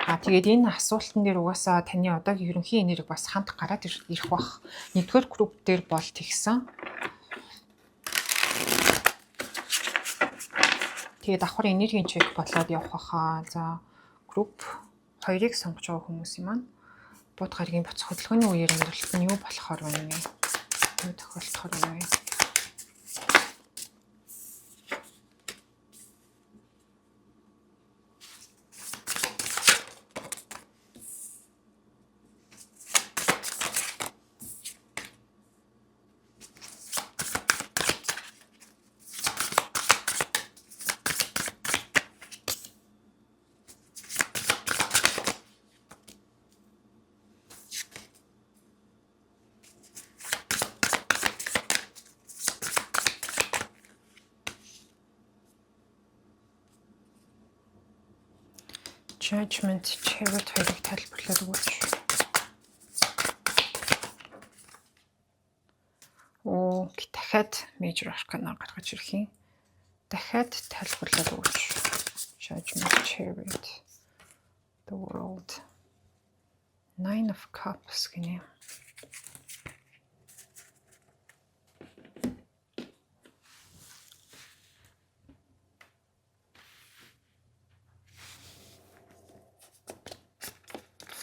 А тэгээд энэ асуултан дээр угаасаа таны одоогийн ерөнхий энерги бас хамт гараад ирэх бах. Нэгдүгээр групп дээр бол тэгсэн. Тэгээд давхар энергийн check болоод явах баха. За, групп 2-ыг сонгож байгаа хүмүүсийн маань буд гарагийн буц хөдөлгөөний үеэр амьдралд нь юу болохоор байна вэ? Юу тохиолдохоор байна вэ? Judgment, Chariot хоёрыг тайлбарлаад өгөөч. Оо, дахиад Major Arcana гаргаж ирэх юм. Дахиад тайлбарлаад өгөөч. Judgment, Chariot, The World, Nine of Cups гинэ.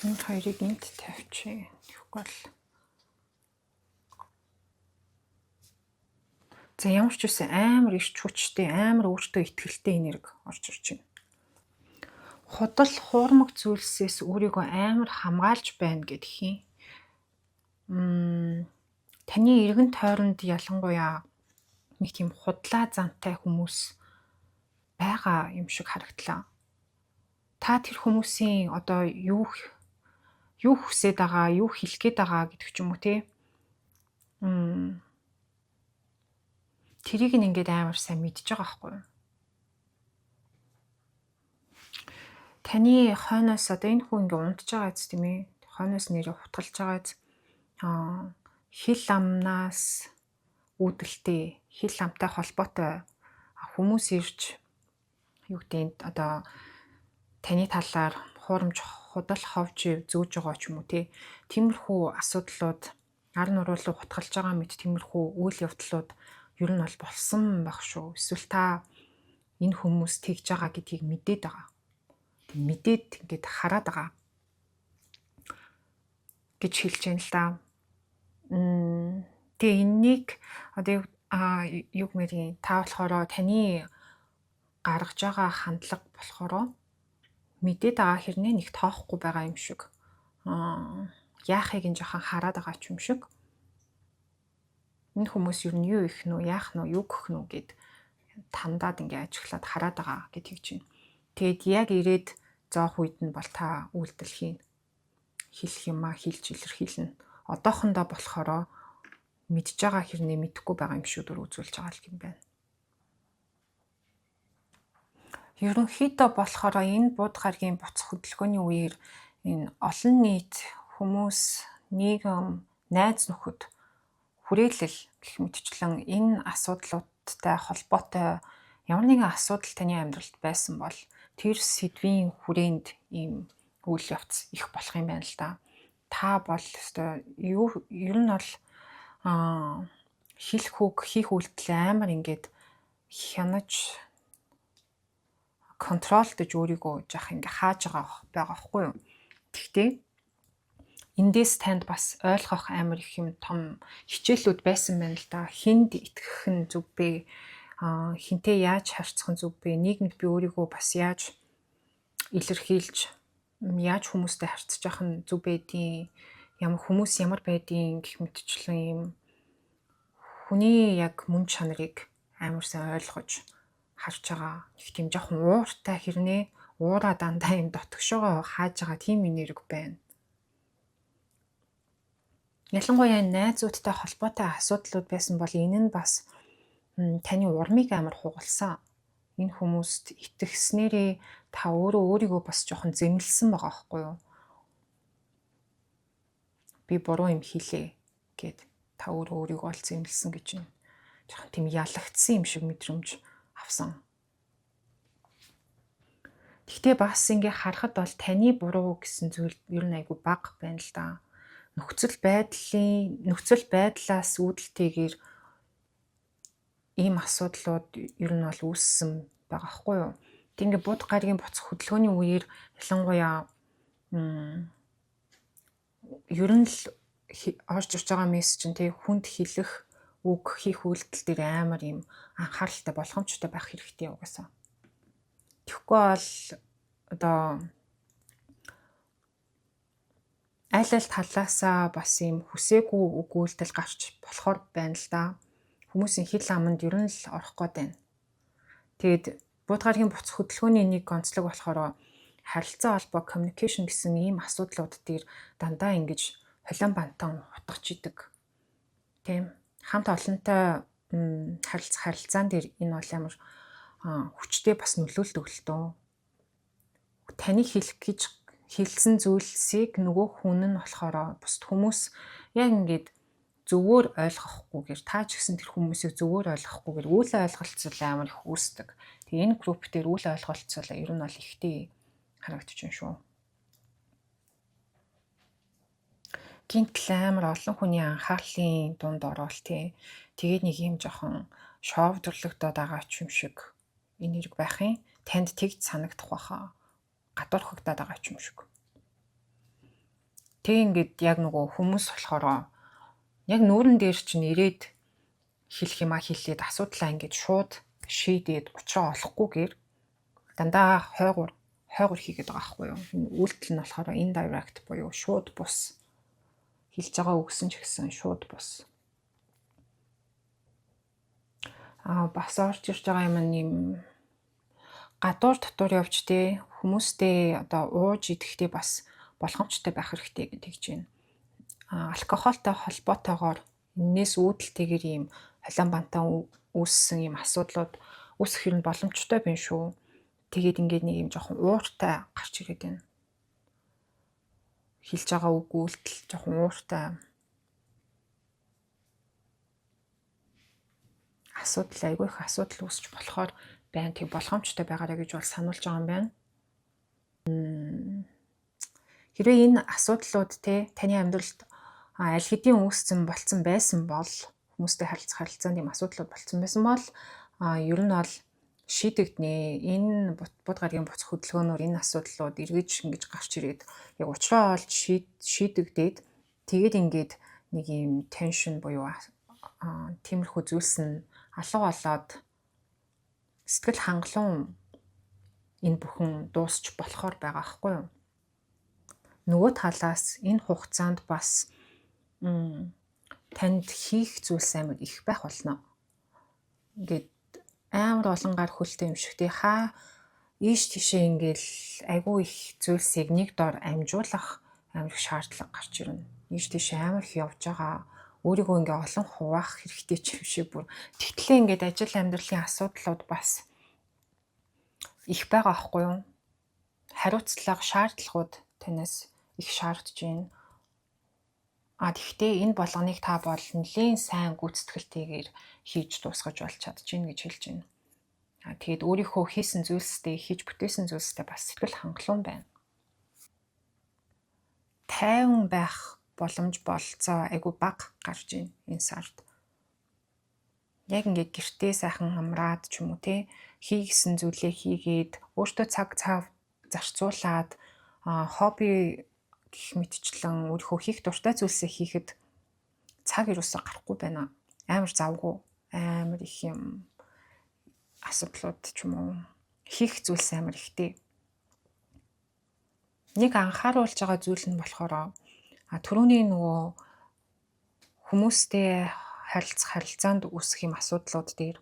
Энэ хоёрыг энд тавьчих. Тэгэхгүй бол за, ямар ч үсэн амар ирч хүчтэй, амар өөртөө итгэлтэй энерги орж ирж байна. Худал хуурмаг зүйлсээс өөрийгөө амар хамгаалж байна гэдэх юм. Таны эргэн тойронд ялангуяа нэг тийм худлаа зантай хүмүүс байгаа юм шиг харагдлаа. Та тэр хүмүүсийн одоо юу хүсээд байгаа, юу хэлэх гээд байгаа гэдэг ч юм уу те. Тэрийг нь ингээд амар сайн мэдж байгаа байхгүй юу? Таны хойноос одоо энэ хүн ингээ унтж байгаа биз тийм ээ. Хойноос нэрээ хутгалж байгаа биз. Хил амнаас үүдэлтэй, хил амтай холбоотой хүмүүс ирж юу гэдэг нь одоо таны талаар хуурамч худал ховж зөөж байгаа ч юм уу те. Тиймэрхүү асуудлууд ар нуруулуу хутгалж байгаа мэт тиймэрхүү үйл явдлууд ер нь бол болсон байх шүү. Эсвэл та энэ хүмүүс тэгж байгаа гэдгийг мэдээд байгаа. Мэдээд ингээд хараад байгаа гэж хэлж байна л да. Тэгээ энэнийг одоо юу гэмээр та болохоор таны гаргаж байгаа хандлага болохоор мэдээд байгаа хэрнээ нэг тоохгүй байгаа юм шиг. Яахыг нь жоохон хараад байгаа ч юм шиг. Энэ хүмүүс юу нь юу их нү, яах нь юу гэх нү гэд тандаад ингээ ажиглаад хараад байгаа гэдгийг чинь. Тэгээд яг ирээд зоох үед нь бол та үйлдэл хийн. Хэлэх юмаа хэлж илэрхийлнэ. Одоохондоо болохоор мэдж байгаа хэрнээ мэдэхгүй байгаа юм шиг дүр үзүүлж байгаа л юм байна. Ерөнхийдөө болохоор энэ бууд гарагийн буцах хөдөлгөөний үеэр энэ олон нийт хүмүүс, нийгэм, найз нөхөд хүрээлэл гэх мэтчлэн энэ асуудлуудтай холбоотой ямар нэгэн асуудал таны амьдралд байсан бол тэр сэдвийн хүрээнд ийм үйл явц их болох юм байна л да. Та бол ёстой юу ер нь бол хэлэх үг, хийх үйлдэл амар ингээд хянаж контролдож өөрийгөө жоох ингээ хааж байгаа байхгүй юу. Тэгтээ эндээс танд бас ойлгох амар их юм том хичээлүүд байсан байна л да. Хүнд итгэх нь зөв бэ? Хинтээ яаж харьцах нь зөв бэ? Нийгэмд би өөрийгөө бас яаж илэрхийлж, яаж хүмүүстэй харьцаж явах нь зөв байдیں۔ Ямар хүмүүс ямар байдیں۔ гэх мэтчлэн юм хүний яг мөн чанарыг амар сайн ойлгож харж байгаа. Нэг тийм жоохон ууртай хэрнээ уура дандаа юм дотгошоогоо хааж байгаа тийм энерги байна. Ялангуяа найзуудтай холбоотой асуудлууд байсан бол энэ нь бас таны урмыг амар хугалсан. Энэ хүмүүст итгэснээрээ та өөрөө өөрийгөө бас жоохон зэмлсэн байгаа байхгүй юу? Би буруу юм хийлээ гэд та өөрөө өөрийгөө ол зэмлсэн гэж байна. Жоохон тийм ялагдсан юм шиг мэдрэмж авсан. Гэхдээ бас ингээ харахад бол таны буруу гэсэн зүйл ер нь айгүй бага байна л да. Нөхцөл байдлаас үүдэлтэйгээр ийм асуудлууд ер нь бол үүссэн байгаа хгүй юу. Тэг ингээ бууд гарагийн буцах хөдөлгөөний үеэр ялангуяа ер нь л орж ирж байгаа мессеж нь тэг хүнд хэлэх үг, хийх үйлдэл дээр амар ийм анхааралтай болгоомжтой байх хэрэгтэй угаасаа. Тэгэхгүй бол одоо аль аль талаасаа бас ийм хүсээгүй үг үйлдэл гарч болохоор байна л да. Хүмүүсийн хил аманд ер нь л орох гээд байна. Тэгээд бууд гарагийн буцах хөдөлгөөний нэг онцлог болохоор харилцаа холбоо communication гэсэн ийм асуудлууд дээр дандаа ингэж холион бантан утгаж идэг. Тийм. Хамт олонтой харилцах харилцаан дээр энэ бол амар хүчтэй бас нөлөөлдөг л дөө. Таны хэлэх гэж хэлсэн зүйлсийг нөгөө хүн нь болохоор бусд хүмүүс яг ингээд зөвөр ойлгохгүйгээр та ч гэсэн тэр хүмүүсийг зөвөр ойлгохгүйгээр үйл ойлголцол амар их үүсдэг. Тэгээ энэ групп дээр үйл ойлголцол ер нь бол ихтэй харагдаж байна шүү. Гинтл амар олон хүний анхаарлын дунд ороод тий. Тэгээд нэг юм жоохон шоовдрлогдоод байгаа ч юм шиг энерги байх юм. Танд тэгж санагдах байхаа. Гадуурхагдаад байгаа ч юм шиг. Тэг ингээд яг нөгөө хүмүүс болохоор яг нүүрэн дээр чинь ирээд хэлэх юмаа хэлээд асуудлаа ингээд шууд шийдээд учраа олохгүйгээр дандаа хойгуур хийгээд байгаа байхгүй юу. Энэ үйлдэл нь болохоор indirect буюу шууд бус. Хэлж байгаа үгсэн ч гэсэн шууд бус. Бас орж ирж байгаа юм нь юм Гадуур дотор явж те хүмүүстэй одоо ууж идэхдээ бас болгоомжтой байх хэрэгтэй гэж хэлж байна. Алкогольтой холбоотойгоор энээс үүдэлтэйгээр ийм холион бантан үүссэн ийм асуудлууд үүсэх юм боломжтой байна шүү. Тэгээд ингээд нэг юм жоохон ууртай гарч ирээд байна. Хэлж байгаа үг үйлдэл жоохон ууртай асуудал, айгүй их асуудал үүсч болохоор байна. Тэг болгоомжтой байгаарай гэж бол сануулж байгаа юм байна. Хэрвээ энэ асуудлууд те таны амьдралд аль хэдийн үүссэн болцсон байсан бол, хүмүүстэй харилцах харилцаанд ийм асуудлууд болцсон байсан бол ер нь бол шийдэгдэнэ. Энэ Буд гарагийн буцах хөдөлгөөнөөр энэ асуудлууд эргэж ингэж гарч ирээд яг учраа олж шийдэгдээд, тэгээд ингээд нэг юм tension буюу тиймэрхүү зүйлс нь алга болоод сэтгэл хангалуун энэ бүхэн дуусч болохоор байгаа байхгүй юу? Нөгөө талаас энэ хугацаанд бас танд хийх зүйлс амар их байх болно. Ингээд амар олон гар хөлтэй юм шиг тий, хаа ийш тийшээ ингээл айгүй их зүйлсийг нэг дор амжуулах амар их шаардлага гарч ирнэ. Ийш тийшээ амар их явж байгаа, өөрийгөө ингээ олон хуваах хэрэгтэй ч юм шиг бүр. Тэгтлээ ингээд ажил амьдралын асуудлууд бас их байгаа аахгүй юу? Хариуцлага, шаардлагууд танаас их шаардж байна. А тэгвэл энэ болгоныг та бол нэлээн сайн гүйцэтгэлтэйгээр хийж дуусгаж болж чадчихна гэж хэлж байна. А тэгээд өөрийнхөө хийсэн зүйлстэй, хийж бүтээсэн зүйлстэй бас сэтгэл хангалуун байна. Тайван байх боломж, бололцоо айгүй бага гарч байна энэ сард. Яг ингээд гэртээ сайхан амраад ч юм уу те, хийгсэн зүйлээ хийгээд, өөртөө цаг цав зарцуулаад, хобби гэх мэтчлэн өөрийнхөө хийх дуртай зүйлсээ хийхэд цаг ерөөсөө гарахгүй байна. Амар завгүй, амар их юм асуудлууд ч юм уу, хийх зүйлс амар ихтэй. Нэг анхааруулж байгаа зүйл нь болохоор түрүүний нөгөө хүмүүстэй харилцах харилцаанд үүсэх юм асуудлууд дээр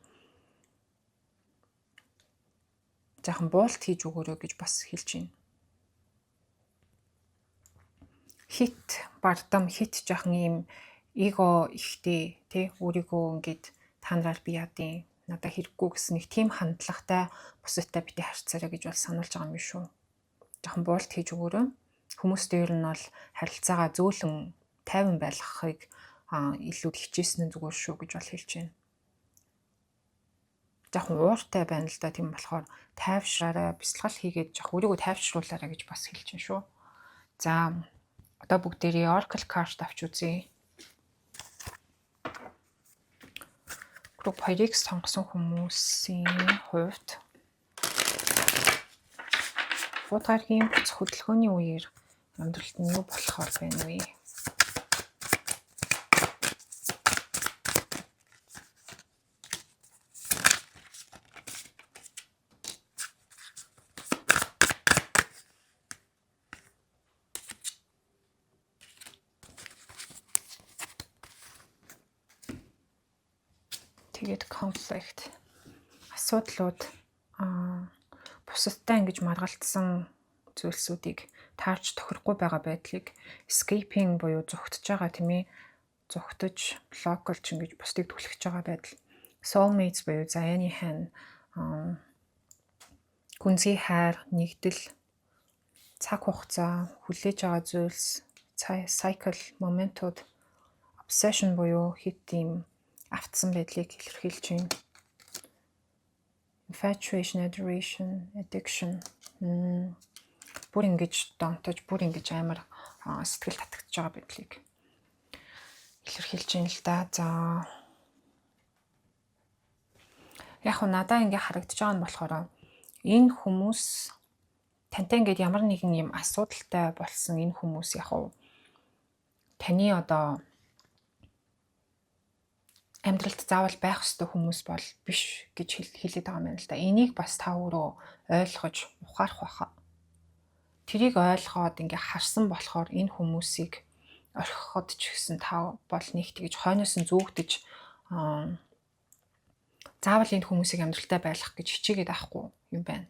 жаахан буулт хийж өгөөрэй гэж бас хэлж байна. Хэт бардам, хэт жаахан ийм эго ихтэй тий, өөрийгөө ингээд та нараар би яадын, надад хэрэггүй гэсэн нэг тийм хандлагатай бусадтай битгий харьцаарай гэж бол сануулж байгаа юм биш үү. Жаахан буулт хийж өгөөрэй. Хүмүүстэй ер нь бол харилцаагаа зөөлөн тайван байлгахыг илүү хичээсэн нь зүгээр шүү гэж бол хэлж байна. Жаахан ууртай байна л да. Тийм болохоор тайвшраарай, бясалгал хийгээд жоох өөрийгөө тайвшруулаарай гэж бас хэлж байна шүү. За, одоо бүгдээрээ Oracle card авч үзье. Group 2-ыг сонгосон хүмүүсийн хувьд Буд гарагийн буцах хөдөлгөөний үеэр амьдралд нь юу болохоор байна вэ? Тэгээд conflict, асуудлууд, бусадтай ингэж маргалдсан зүйлсүүдийг таарч тохирохгүй байгаа байдлыг, escaping буюу зугтаж байгаа, тийм ээ, зугтаж, block лж, ингэж бусдыг түлхэж байгаа байдал, soulmates буюу заяаны хань, гүнзгий хайр, нэгдэл, цаг хугацаа, хүлээж байгаа зүйлс, cycle, моментууд, obsession буюу хэт ийм автсан байдлыг илэрхийлж байна. Infatuation, adoration, addiction. Бүр ингэж донтож, бүр ингэж амар сэтгэл татагдж байгаа байдлыг илэрхийлж байна л да. За, яг хуу надаа ингээ харагдаж байгаа нь болохоор энэ хүмүүс тантай ингээд ямар нэгэн юм асуудалтай болсон энэ хүмүүс яг хуу таны одоо амьдралд заавал байх ёстой хүмүүс бол биш гэж хэлээд байгаа юм байна л да. Энийг бас та өөрөө ойлгож ухаарах байхаа. Тэрийг ойлгоод ингээ харсан болохоор энэ хүмүүсийг орхиход ч гэсэн та бол нэг тэгж хойноос нь зүүгдэж, заавал энэ хүмүүсийг амьдралтай байлгах гэж хичээгээд авахгүй юм байна.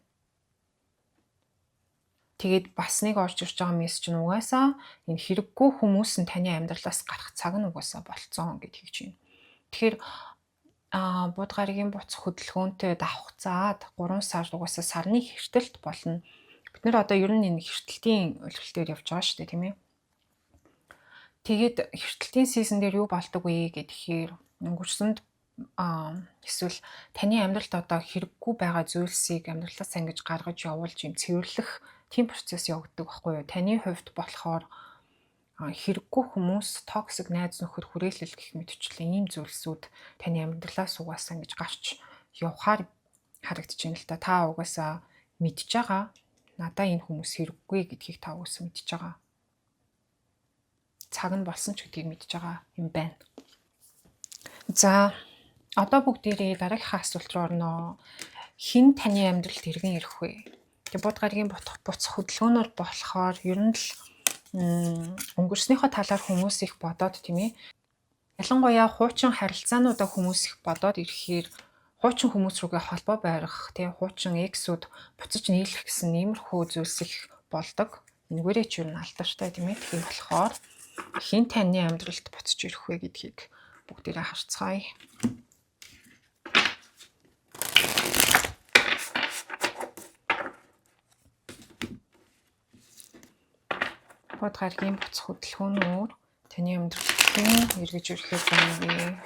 Тэгээд бас нэг орж ирж байгаа мессеж нь угаасаа энэ хэрэггүй хүмүүс нь таны амьдралаас гарах цаг нь угаасаа болцсон гэдгийг хэлж байна. Тэгэхээр Буд гарагийн буц хөдөлгөөнтэй давхцаад 3 сар угаасаа сарны хэртэлт болно. Бид нэр одоо ер нь энэ хэртэлтийн улирал дээр явж байгаа шүү дээ, тийм ээ. Тэгээд хэртэлтийн season дээр юу болдог вэ гэхээр өнгөрсөнд эсвэл таны амьдралд одоо хэрэггүй байгаа зүйлсийг амьдралаас ингэж гаргаж явуулж юм цэвэрлэх тийм процесс явагддаг байхгүй юу? Таны хувьд болохоор хэрэггүй хүмүүс, toxic найз нөхөд, хүрээлэл гэх мэтчлэн ийм зүйлсүүд таны амьдралаас угаасаа ингэж гарч явхаар харагдаж байна л да. Та угаасаа мэдж байгаа. Надаа энэ хүмүүс хэрэггүй гэдгийг та угаасаа мэдж байгаа. Цаг нь болсон ч гэдгийг мэдж байгаа юм байна. За, одоо бүгдээрээ дараагийнхаа асуулт руу орноо. Хэн таны амьдралд эргэн ирэх вэ? Тэгээ Буд гарагийн буц хөдөлгөөнөөр болохоор ер нь л өнгөрснийхөө талаар хүмүүс их бодоод, тийм ээ. Ялангуяа хуучин харилцаануудаа хүмүүс их бодоод ирэхээр хуучин хүмүүс рүүгээ холбоо байрах, тийм, хуучин ex үүд буцаж нийлэх гэсэн иймэрхүү зүйлс их болдог. Энэгээрээ ч ер нь алдартай, тийм ээ. Тэгэхээр болохоор хэн таны амьдралд буцаж ирэх вэ гэдгийг бүгдээрээ харцгаая. Буд гарагийн буц хөдөлгөөнөөр таны амьдралд хэн эргэж ирэхээр байна вэ?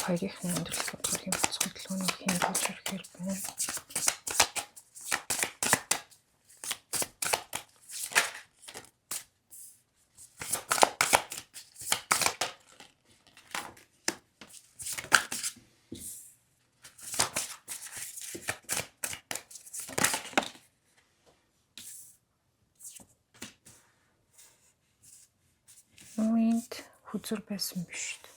Хоёрын амьдрал Буд гарагийн буц хөдөлгөөнөөр хэн болж ирэхээр байна? Энд хүзүр байсан биш үү?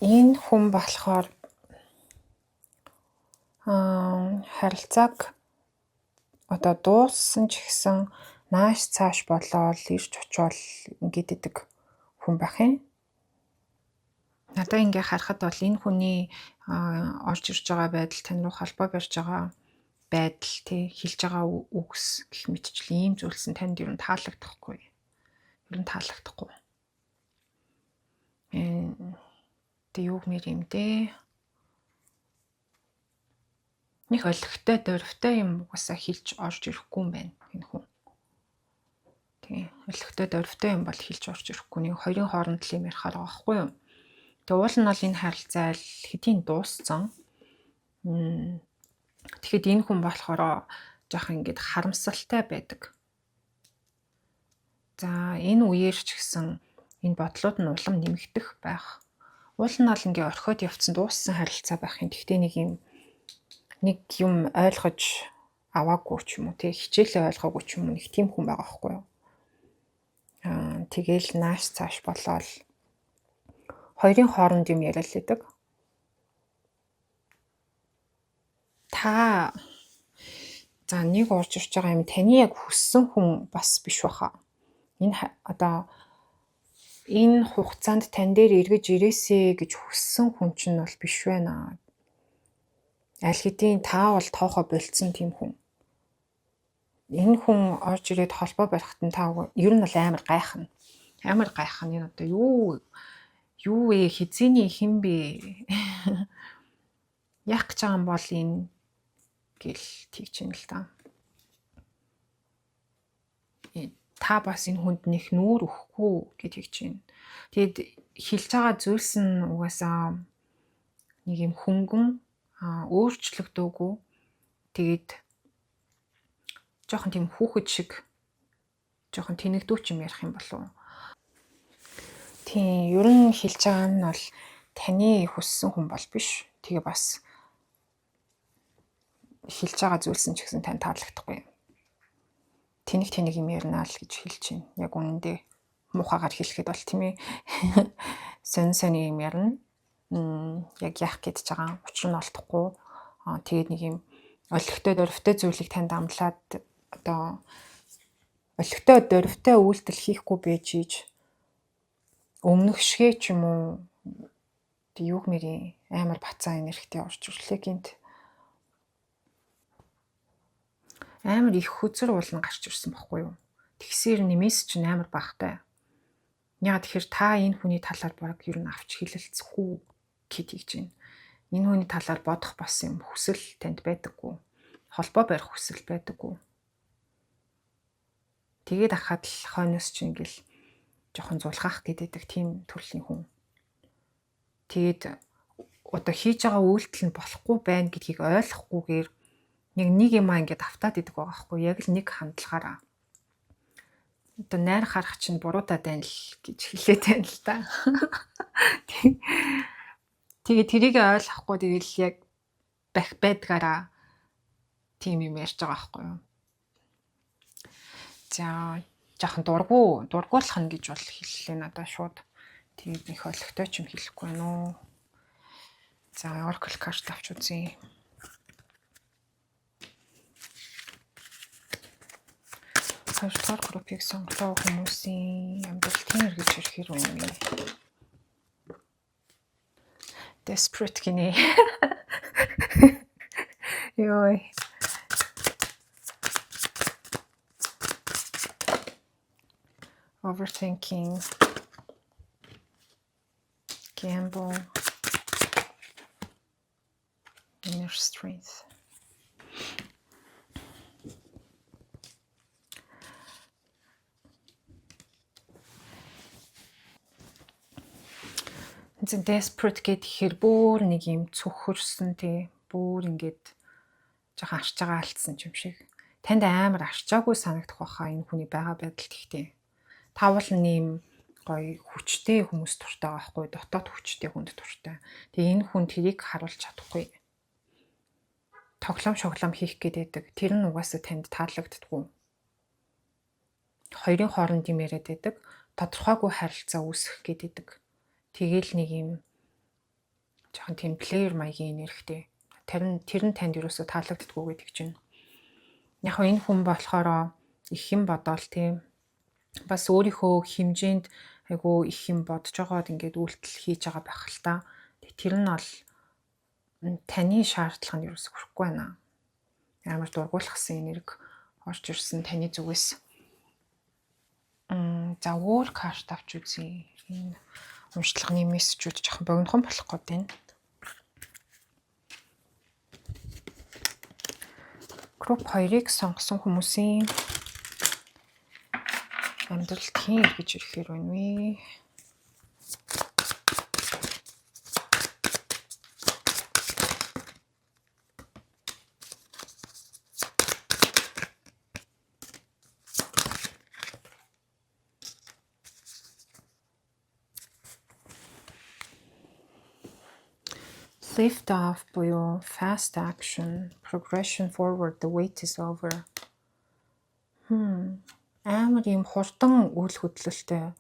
Энэ хүн болохоор харилцааг одоо дууссан ч гэсэн нааш цааш болоод ирж очиод ингээд идэг хүн байх юм. Надаа ингээ харахад бол энэ хүний орж ирж байгаа байдал, тань руу холбоо барьж байгаа байдал, тий, хэлж байгаа үгс гэх мэтчлэн ийм зүйлс нь танд ер нь таалагдахгүй. Ер нь таалагдахгүй. Тэг юу гэмээр юм дээ? Нэг олигтой, дөрвтэй юм угаасаа хэлж орж ирэхгүй юм байна энэ хүн. Тий, олигтой, дөрвтэй юм бол хэлж орж ирэхгүй. Нэг хоёрын хооронд л юм ярихаар байгаа байхгүй юу? Тэгээ уул нь бол энэ харилцаа аль хэдийн дууссан. Тэгэхэд энэ хүн болохоор жоохон ингээд харамсалтай байдаг. За, энэ үеэр ч гэсэн энэ бодлууд нь улам нэмэгдэх байх. Уул нь бол ингээ орхиод явцсан, дууссан харилцаа байх юм. Гэхдээ нэг юм ойлгож аваагүй ч юм уу, тий, хичээлээ ойлгоогүй ч юм уу, нэг тийм хүн байгаа байхгүй юу? Тэгээл нааш цааш болоод хоёрын хооронд юм яриад л идэг. Та, за, нэг орж ирж байгаа юм, таны яг хүссэн хүн бас биш баха. Энэ одоо энэ хугацаанд тань дээр эргэж ирээсэй гэж хүссэн хүн чинь бол биш байна. Аль хэдийн та бол тоохоо болцсон тийм хүн. Энэ хүн орж ирээд холбоо барихад нь та ер нь бол амар гайхна. Амар гайхна. Энэ одоо юу юу вэ? Хэзээний хэн бэ? Яах гэж байгаа юм бол энэ гэл тэгж юм л та. Та бас энэ хүнд нэх нүүр өгөхгүй гэж хэлж байна. Тэгэд хэлж байгаа зүйлс нь угаасаа нэг юм хөнгөн өөрчлөгдөөгүй. Тэгээд жоохон тийм хүүхэд шиг жоохон тэнэгдүүч юм ярих юм болов. Тийм, ер нь хэлж байгаа нь бол таны хүссэн хүн бол биш. Тэгээ бас хэлж байгаа зүйлс нь ч гэсэн тань таалагдахгүй. Тэнэг тэнэг юм ярина л гэж хэлж байна. Яг үнэндээ муухагаар хэлэхэд бол тийм ээ. Сонь сонь юм ярина. Яг яах гэж байгаа учир нь олдохгүй. Тэгээд нэг юм олигтой дөрвтэй зүйлийг танд амлаад одоо олигтой дөрвтэй үйлдэл хийхгүй байж иж өмнөх шигэ ч юм уу юу гмэрийн амар бацаа энергитэй орж ирлээ гинт. Амар их хөзөр уулан гарч ирсэн бохгүй юу? Тэгсээр нэмээс чинь амар багтай. Яг тэгэхээр та энэ хүний талаар баг ер нь авч хилэлцэхгүй гэд хийж байна. Энэ хүний талаар бодох бас юм хүсэл танд байдаггүй. Холбоо барих хүсэл байдаггүй. Тэгээд ахаад л хойноос чинь ингээл жоохон зулгаах гэдэг тийм төрлийн хүн. Тэгээд одоо хийж байгаа үйлдэл нь болохгүй байна гэдгийг ойлгохгүйгээр нэг нэг юм аа ингээд автаад идэг байгаа хгүй яг л нэг хандлагаараа. Одоо найр харах чинь буруудаад байна л гэж хэлээд байна л та. Тэгээ тэрийг ойлгохгүй тэгэл яг бах байдгаараа тийм юм ярьж байгаа байхгүй юу. За жаахан дургуулах нь гэж бол хэллээ надаа шууд. Тэгээд нэг ойлгохтой ч юм хэлэхгүй байна уу. За Oracle card авч үзье. Хоёрдугаар группийг сонголоо хүмүүсийн амьдрал тийм эргэж ирэхээр үнэ. Desperate гинэ. Йой. Overthinking. Gamble. Inner strength. Desperate гэхээр бүр нэг юм цөхөрсөн тий. Бүр ингээд жоохон арчаагаа алдсан юм шиг. Танд амар арчаагүй санагдах байхаа энэ хүний байгаа байдал тэгтээ. Та бол нэм гоё хүчтэй хүмүүс дуртай байхгүй, дотоод хүчтэй хүнд дуртай. Тэгээ энэ хүн тэрийг харуулж чадахгүй. Тоглоом шоглоом хийх гээд байдаг. Тэр нь угаасаа танд таалагддаггүй. Хоёрын хооронд юм яриад байдаг. Тодорхойгүй харилцаа үүсгэх гээд байдаг. Тэгээл нэг юм жоохон тийм плеер маягийн энергитэй. Тэр нь танд юусоо таалагддаггүй гэдэг чинь. Яг энэ хүн болохоор их юм бодоол тийм. Бас өөрийнхөө хэмжээнд айгүй их юм бодож байгаад ингээд үйлдэл хийж байгаа байх л та. Тэр нь бол таны шаардлага нь юусоо хүрэхгүй байна. Амар дургуулгасан энерги орж ирсэн таны зүгээс. За өөр карт авч үзье. Энэ уншлагын мессежүүд жоохон богинохон болох гээд байна. Групп 2-ыг сонгосон хүмүүсийн амьдралд хэн эргэж ирэхээр байна вэ? Lift off буюу fast action, progression forward, the wait is over. Амар юм хурдан үйл хөдлөлтөй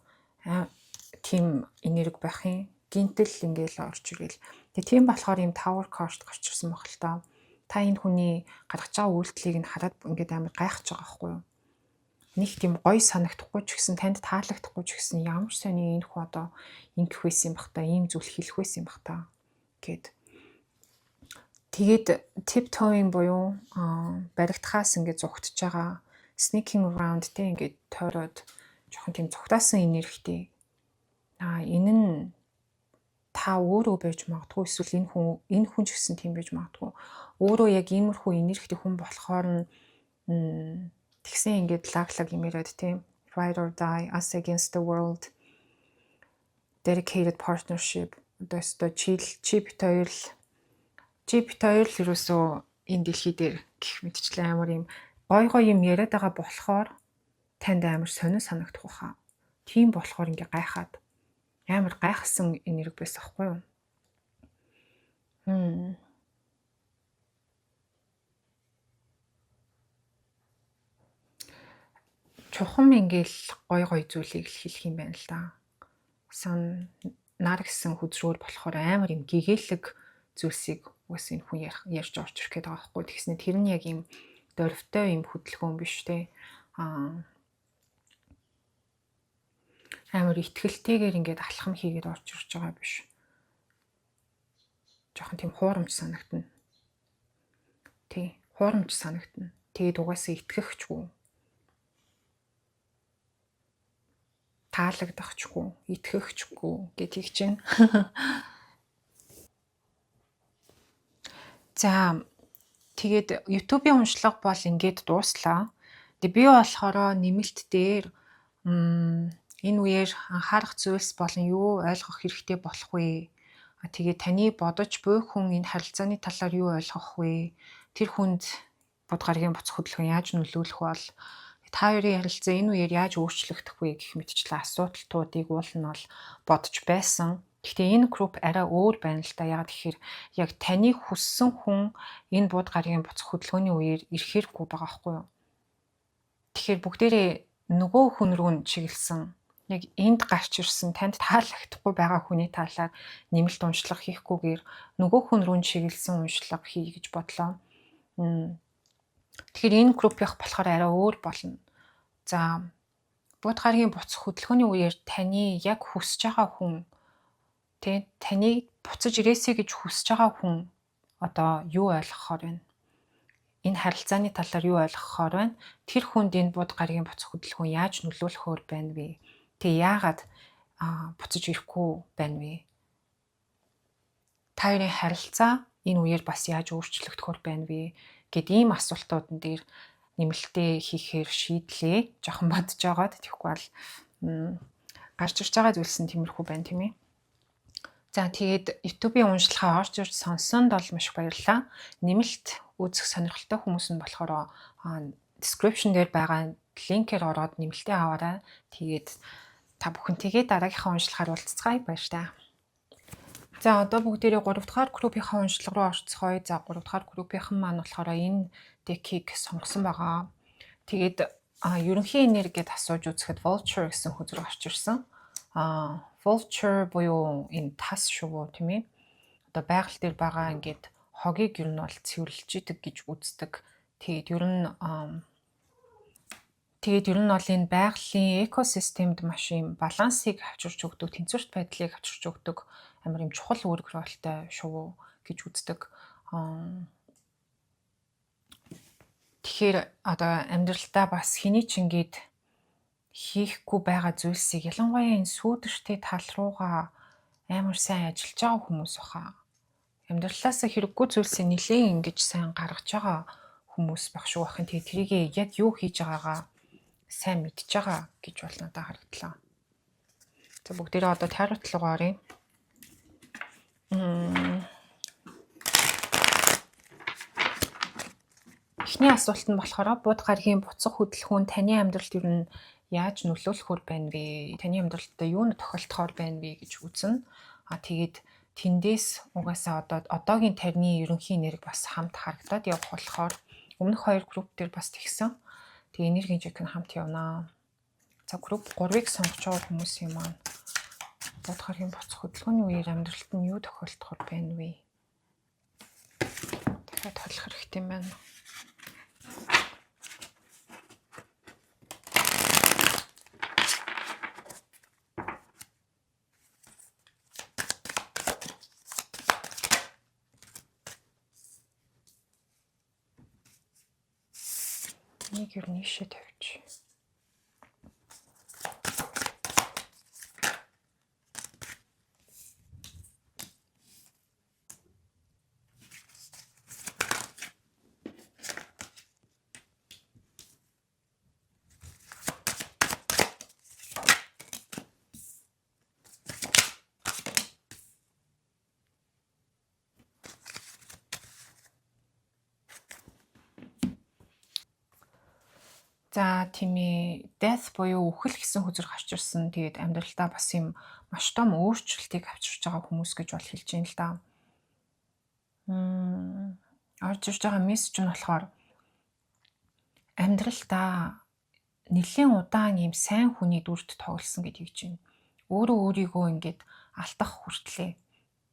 тийм энерги байх юм. Гинтэл ингээл орж ирэл. Тэгээ тийм болохоор юм tower card гарч ирсэн баг л та. Та энэ хүний гаргаж байгаа үйлдэлийг нь хараад ингээд амар гайхаж байгаа байхгүй юу? Нэг тийм гоё санагдахгүй ч гэсэн танд таалагдахгүй ч гэсэн ямар сони энэ хүн одоо ингэх байсан юм бах та, ийм зүйл хэлэх байсан юм бах та гэд. Тэгээд tiptoeing буюу баригдахаас ингээд зугтж байгаа sneaking around те ингээд тойроод жоохон тийм зугтаасан энергитэй. Энэ нь Та өөрөө байж магадгүй, эсвэл энэ хүн ч гэсэн тийм байж магадгүй. Өөрөө яг иймэрхүү энергитэй хүн болохоор нь тэгсэн ингээд лаг лаг юм яриад, тийм, ride or die, us against the world, dedicated partnership. Одоо өстой чи бит хоёр л, чи бит хоёр л ерөөсөө энэ дэлхий дээр гэх мэтчлэн амар юм гой гой юм яриад байгаа болохоор танд амар сонин санагдах байхаа. Тийм болохоор ингээ гайхаад, амар гайхсан энерги байсан байхгүй юу? Чухам ингээл гой гой зүйлийг л хэлэх юм байна л да. Сан нар гэсэн хөзрөөр болохоор амар юм гэгээлэг зүйлсийг угсаа энэ хүн ярьж орж ирэх гээд байгаа байхгүй. Тэгснэ тэр нь яг юм дөрвтэй юм хөдөлгөөн биш те. Амар итгэлтэйгээр ингээд алхам хийгээд орж ирж байгаа биш. Жохон тийм хуурамч санагдана. Тий, хуурамч санагдана. Тэгээд угаасаа итгэхчгүй. Таалагдахчгүй, итгэхчгүй гэдгийг чинь. За, тэгээд YouTube-ийн уншлага бол ингээд дууслаа. Тэгээ би болохоор нэмэлт дээр энэ үеэр анхаарах зүйлс болон юу ойлгох хэрэгтэй болох вэ? Тэгээ таны бодож буй хүн энэ харилцааны талаар юу ойлгох вэ? Тэр хүнд Бут гарагийн буцах хөдөлгөөн яаж нөлөөлөх бол, та хоёрын харилцаа энэ үеэр яаж өөрчлөгдөх вэ гэх мэтчлэн асуудалтуудыг уул нь бол бодож байсан. Гэхдээ энэ групп арай өөр байна л да. Яг тэгэхээр яг таны хүссэн хүн энэ Бут гарагийн буцах хөдөлгөөний үеэр ирэхээргүй байгаа байхгүй юу? Тэгэхээр бүгдээрээ нөгөө хүн рүү нь чиглэсэн, яг энд гарч ирсэн танд таалагдахгүй байгаа хүний талаар нэмэлт уншлага хийхгүйгээр нөгөө хүн рүү нь чиглэсэн уншлага хий гэж бодлоо. Тэгэхээр энэ группийнх болохоор арай өөр болно. За, Бут гарагийн буцах хөдөлгөөний үеэр таны яг хүсэж байгаа хүн, тий, таны буцаж ирээсэй гэж хүсэж байгаа хүн одоо юу ойлгохоор байна? Энэ харилцааны талаар юу ойлгохоор байна? Тэр хүнд энэ Бут гарагийн буцах хөдөлгөөн яаж нөлөөлөхөөр байна вэ? Тэг яагаад буцаж ирэхгүй байна вэ? Та хоёрын харилцаа энэ үеэр бас яаж өөрчлөгдөхөөр байна вэ? Гэт ийм асуултуудын дээр нэмэлтээ хийхээр шийдлээ. Жохон бодож байгаад, тэгэхгүй бол гарч ирж байгаа зүйлс нь тиймэрхүү байна, тийм ээ. За, тэгээд YouTube-ийн уншлагаа орж ирж сонссонд бол маш их баярлалаа. Нэмэлт үзэх сонирхолтой хүмүүс нь болохоор description дээр байгаа линкээр ороод нэмэлтээ аваарай. Тэгээд та бүхэнтэйгээ дараагийнхаа уншлагаар уулзацгаая. Баяртай. За, одоо бүгдээрээ 3 дахь группийнхаа уншлага руу орцгоё. За, 3 дахь группийнхан маань болохоор энэ deck-ийг сонгосон байгаа. Тэгээд ерөнхий энергид асууж үзэхэд vulture гэсэн хөзөр гарч ирсэн. Vulture буюу энэ тас шувуу, тийм ээ. Одоо байгаль дээр байгаа ингээд хогийг ер нь бол цэвэрлэж идэг гэж үздэг. Тэгээд ер нь бол энэ байгалийн экосистемд маш юм балансыг авчирч өгдөг, тэнцвэрт байдлыг авчирч өгдөг амар юм чухал үүрэг ролтой шувуу гэж үздэг. Тэгэхээр одоо амьдралдаа бас хэний ч ингээд хийхгүй байгаа зүйлсийг, ялангуяа энэ сүүдэртэй тал руугаа амар сайн ажиллаж байгаа хүмүүс баха. Амьдралаасаа хэрэггүй зүйлсийг нэлээд ингэж сайн гаргаж байгаа хүмүүс байх шүү бахын. Тэгээ тэрийг яг юу хийж байгаагаа сайн мэдж байгаа гэж бол надад харагдлаа. За, бүгдээрээ одоо tarot руугаа оръё. Эхний асуулт нь болохоор Бут гарагийн буцах хөдөлгөөн таны амьдралд ер нь яаж нөлөөлөхөр байна вэ? Таны амьдралд юу нь тохиолдохоор байна вэ гэж үзнэ. А тэгээд тэндээс угаасаа одоо одоогийн тарны ерөнхий энерги бас хамт харагдаад явах болохоор өмнөх хоёр групп дээр бас тэгсэн. Тэгээ энергийн чек нь хамт явнаа. За, групп 3-ыг сонгож байгаа хүмүүсийн маань Бут гарагийн буцах хөдөлгөөний үеэр амьдралд нь юу тохиолдохоор байна вэ? Дахиад холих хэрэгтэй юм байна. Энийг ер нь ийшээ тавьчих. За, тийм ээ, death буюу үхэл гэсэн хөзөр гарч ирсэн. Тэгээд амьдралдаа бас юм маш том өөрчлөлтийг авчирч байгаа хүмүүс гэж бол хэлж байна л да. Орж ирж байгаа мессеж нь болохоор амьдралдаа нэлээн удаан ийм сайн хүний дүрд тоглосон гэдгийг чинь өөрөө өөрийгөө ингээд алдах хүртлээ.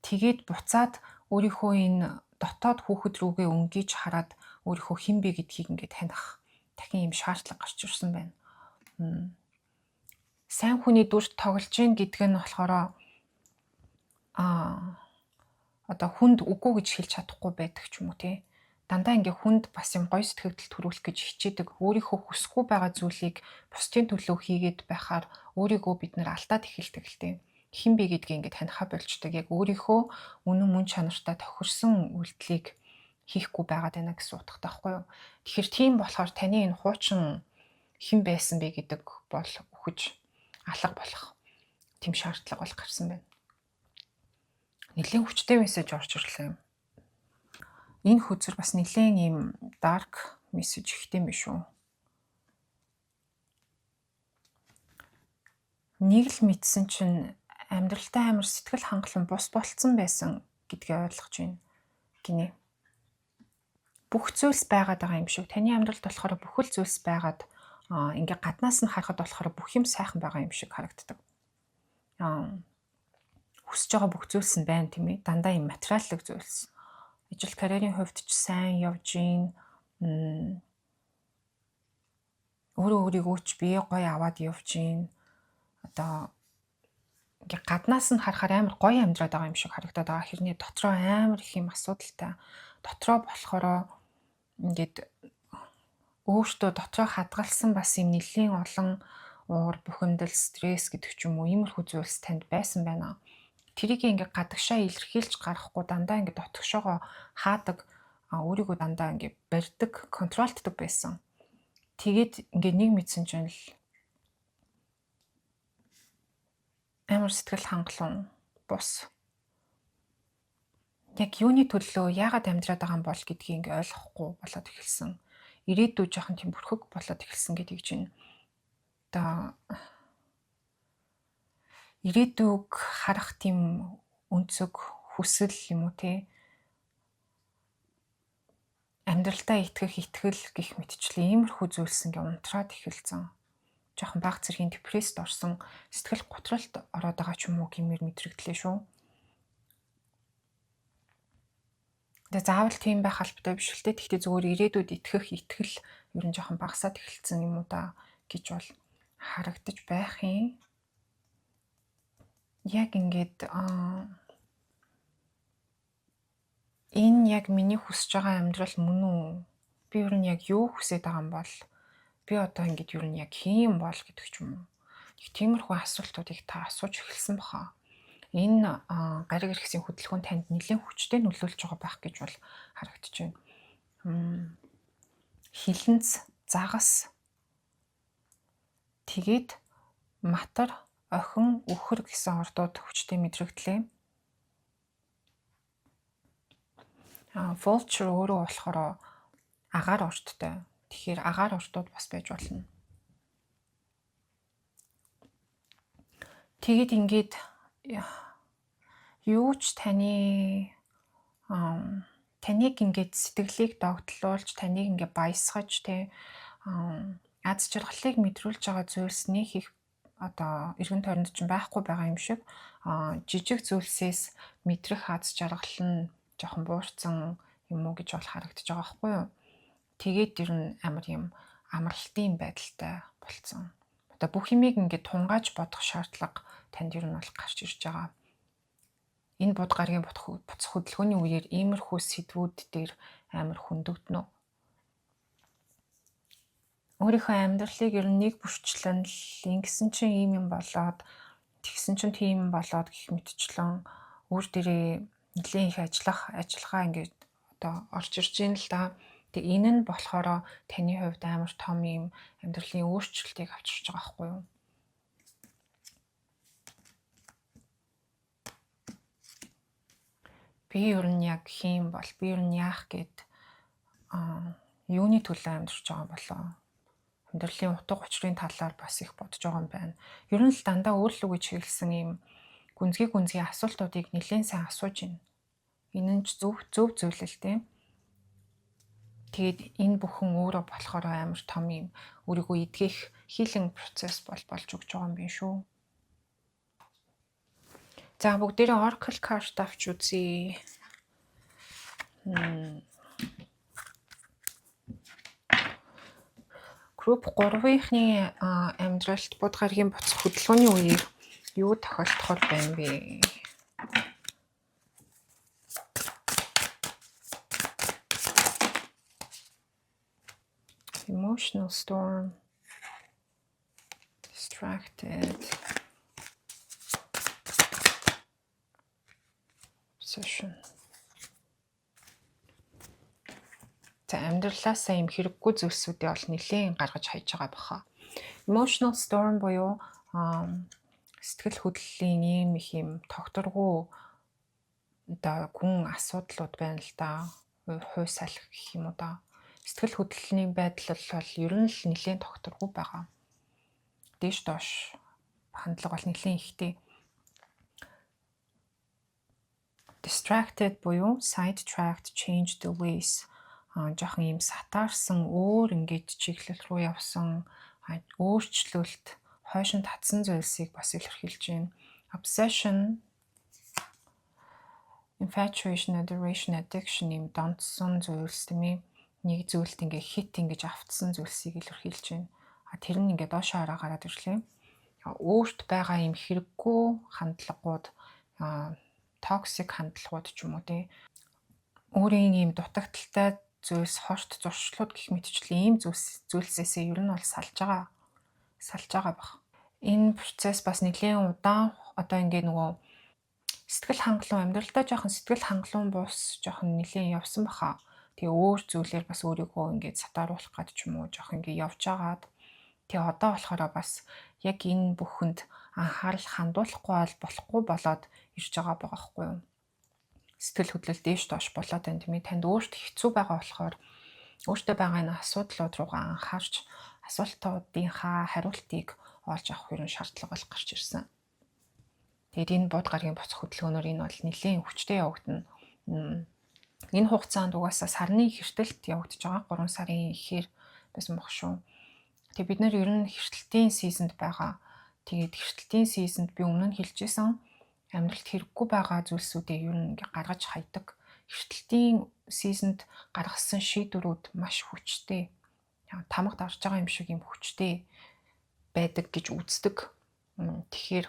Тэгээд буцаад өөрийнхөө энэ дотоод хүүхэд рүүгээ өнгийж хараад өөрийнхөө хэн бэ гэдгийг ингээд таних дахин ийм шаардлага гарч ирсэн байна. Сайн хүний дүрд тоглож гин гэдг нь болохоор одоо хүнд үгүй гэж хэлж чадахгүй байдаг ч юм уу, тий. Дандаа ингээ хүнд бас юм гоё сэтгэгдэл төрүүлэх гэж хичээдэг. Өөрийнхөө хүсэхгүй байгаа зүйлийг бусдын төлөө хийгээд байхаар өөрийгөө бид нэр алдаад эхэлдэг л тий. Хэн бэ гэдгийг ингээ танихаа больчдаг. Яг өөрийнхөө үнэн мөн чанартай тохирсон үйлдэлийг хийхгүй байгаад байна гэсэн утгатай байхгүй юу? Тэгэхээр тийм болохоор таны энэ хуучин хэн байсан бэ гэдэг бол үхэж алга болох тийм шаардлага бол гарсан байна. Нэлээн хүчтэй мессеж орж ирлээ. Энэ хөзөр бас нэлээн ийм dark мессеж ихтэй юм биш үү? Нэг л мэдсэн чинь амьдралтай амар сэтгэл хангалуун бус болцсон байсан гэдгээ ойлгож байна гинэ. Бүх зүйлс байгаад байгаа юм шиг. Таны амьдралд болохоор бүхэл зүйлс байгаад ингээ гаднаас нь харахад болохоор бүх юм сайхан байгаа юм шиг харагддаг. Хүсэж байгаа бүх зүйлс нь байна, тийм ээ. Дандаа юм материаллык зүйлс. Ажил карьерийн хувьд ч сайн явж гин. Өөрөө өөрийгөө ч бие гоё аваад явж гин. Одоо ингээ гаднаас нь харахаар амар гоё амьдраад байгаа юм шиг харагдаад байгаа. Хэрнээ дотроо амар их юм асуудалтай. Дотроо болохоор ингээд өөртөө дотроо хадгалсан бас юм нэлийн олон уур, бухимдал, стресс гэдэг ч юм уу, иймэрхүү зүйлс танд байсан байна. Тэрийг ингээ гадагшаа илэрхийлж гаргахгүй дандаа ингээ дотгошоогоо хаадаг, өөрийгөө дандаа ингээ барьдаг, контролтдог байсан. Тэгээд ингээ нэг мэдсэн чинь л амар сэтгэл хангалуун бус. Яг юуны төлөө яагаад амьдраад байгаа юм бол гэдгийг ингээ ойлгохгүй болоод эхэлсэн. Ирээдүй жоохон тийм бүрхэг болоод эхэлсэн гэдгийг чинь одоо ирээдүйг харах тийм өнцөг, хүсэл юм уу те, амьдралдаа итгэх итгэл гих мэтчлэн иймэрхүү зүйлс ингээ унтраад эхэлсэн. Жоохон баг зэргийн депресд орсон, сэтгэл готролд ороод байгаа ч юм уу гэмээр мэдрэгдлээ шүү. Тэгээ заавал тийм байх албатай биш л те. Гэхдээ зүгээр ирээдүйд итгэх итгэл ер нь жоохон багасаад эхэлсэн юм уу да гэж бол харагдаж байх юм. Яг ингээд энэ яг миний хүсэж байгаа амьдрал мөн үү? Би ер нь яг юу хүсэж байгаа юм бол? Би одоо ингээд ер нь яг хэн юм бол гэдэг ч юм уу. Нэг тиймэрхүү асуултуудыг та асууж эхэлсэн баха. Энэ гариг эргэсийн хөдөлгөөн танд нэлээн хүчтэй нөлөөлж байгаа байх гэж бол харагдаж байна. Хилэнц, загас, тэгээд матар, охин, үхэр гэсэн ордууд хүчтэй мэдрэгдлээ. Vulture өөрөө болохоор агаар ордтой. Тэгэхээр агаар ордууд бас байж болно. Тэгээд ингээд юу ч таныг ингээд сэтгэлийг догтлуулж, таныг ингээд баясгаж, тэ аз жаргалыг мэдрүүлж байгаа зүйлс нэг их одоо эргэн тойронд чинь байхгүй байгаа юм шиг, жижиг зүйлсээс мэдрэх аз жаргал нь жоохон буурсан юм уу гэж бол харагдаж байгаа байхгүй юу. Тэгээд ер нь амар юм амралтын байдалтай болцсон. Одоо бүх юмыг ингээд тунгааж бодох шаардлага танд ер нь бол гарч ирж байгаа. Энэ буд гарагийн буцах хөдөлгөөний үеэр иймэрхүү сэдвүүд дээр амар хөндөгдөнө. Өөрийнхөө амьдралыг ер нь нэг бүрчлэн л ингэсэн чинь ийм юм болоод, тэгсэн чинь тийм юм болоод гэх мэтчлэн өөр дээрээ нэлээн их ажиллагаа ингээд одоо орж ирж байна л да. Тэгээ энэ нь болохоор таны хувьд амар том юм амьдралын өөрчлөлтийг авчирч байгаа байхгүй юу? Би ер нь яг хэн бол, би ер нь яах гээд юуны төлөө амьдарч байгаа болоо? Амьдралын утга учирын талаар бас их бодож байгаа юм байна. Ер нь л дандаа өөр лүүгээ чиглэсэн ийм гүнзгий гүнзгий асуултуудыг нэлээд сайн асууж байна. Энэ нь ч зөв зөв зүйл л дээ. Тэгээд энэ бүхэн өөрөө болохоор амар том юм өөрийгөө эдгэх healing процесс болж өгч байгаа юм биш үү? За, бүгдээрээ Oracle card авч үзье. Group 3-ийнхны амьдралд Буд гарагийн буцах хөдөлгөөний үеэр юу тохиолдохоор байна вэ? Emotional storm, distracted, obsession. За, амьдралаасаа юм хэрэггүй зүйлсүүдээ бол нэлээн гаргаж хайж байгаа баха. Emotional storm буюу сэтгэл хөдлөлийн ийм их юм тогтворгүй одоо гүн асуудлууд байна л да. Хууй салхи гэх юм уу да. Сэтгэл хөдлөлийн байдал бол ер нь л нэлээн тогтворгүй байгаа. Дээш доош хандлага бол нэлээн ихтэй. Distracted буюу sidetracked, change delays, жоохон ийм сатаарсан, өөр ингэж чиглэл рүү явсан, өөрчлөлт, хойш нь татсан зүйлсийг бас илэрхийлж байна. Obsession, infatuation, adoration, addiction, ийм донтсон зүйлс, тийм ээ, нэг зүйлд ингээ хит ингэж автсан зүйлсийг илэрхийлж байна. А тэр нь ингээ доошоо хараа гараад ирлээ. Өөрт байгаа юм хэрэггүй хандлагууд, toxic хандлагууд ч юм уу, тий. Өөрийн ийм дутагдалтай зүйлс, хорт зуршлууд гэх мэтчлэн ийм зүйлсээсээ ер нь бол салж байгаа баг. Энэ процесс бас нэлээн удаан, одоо ингээ нөгөө сэтгэл хангалуун амьдралдаа жоохон сэтгэл хангалуун бус жоохон нэлээн явсан баха. Тэгээ өөр зүйлээр бас өөрийгөө ингээд сатааруулах гад ч юм уу, жоохон ингээ явж агаад, тэгээ одоо болохоор бас яг энэ бүхэнд анхаарал хандуулахгүй бол болохгүй болоод ирж байгаа байгаа байхгүй юу? Сэтгэл хөдлөл дээш доош болоод байна, тийм ээ. Танд өөрт хэцүү байгаа болохоор өөртөө байгаа энэ асуудлууд руугаа анхаарч асуултуудынхаа хариултыг олж авах юм шаардлага бол гарч ирсэн. Тэгээд энэ Буд гарагийн буцах хөдөлгөөнөөр энэ бол нэлээн хүчтэй явагдана. Энэ хугацаанд угаасаа сарны хэртэлт явагдаж байгаа. 3 сарын ихээр байсан баг шүү. Тэгээ бид нар ер нь хэртэлтийн season д байгаа. Тэгээд хэртэлтийн season д би өмнө нь хэлжсэн, амьдралд хэрэггүй байгаа зүйлсүүдээ ер нь ингээ гаргаж хайдаг. Хэртэлтийн season д гаргасан шийдвэрүүд маш хүчтэй. Тамга дарж байгаа юм шиг юм хүчтэй байдаг гэж үздэг. Тэгэхээр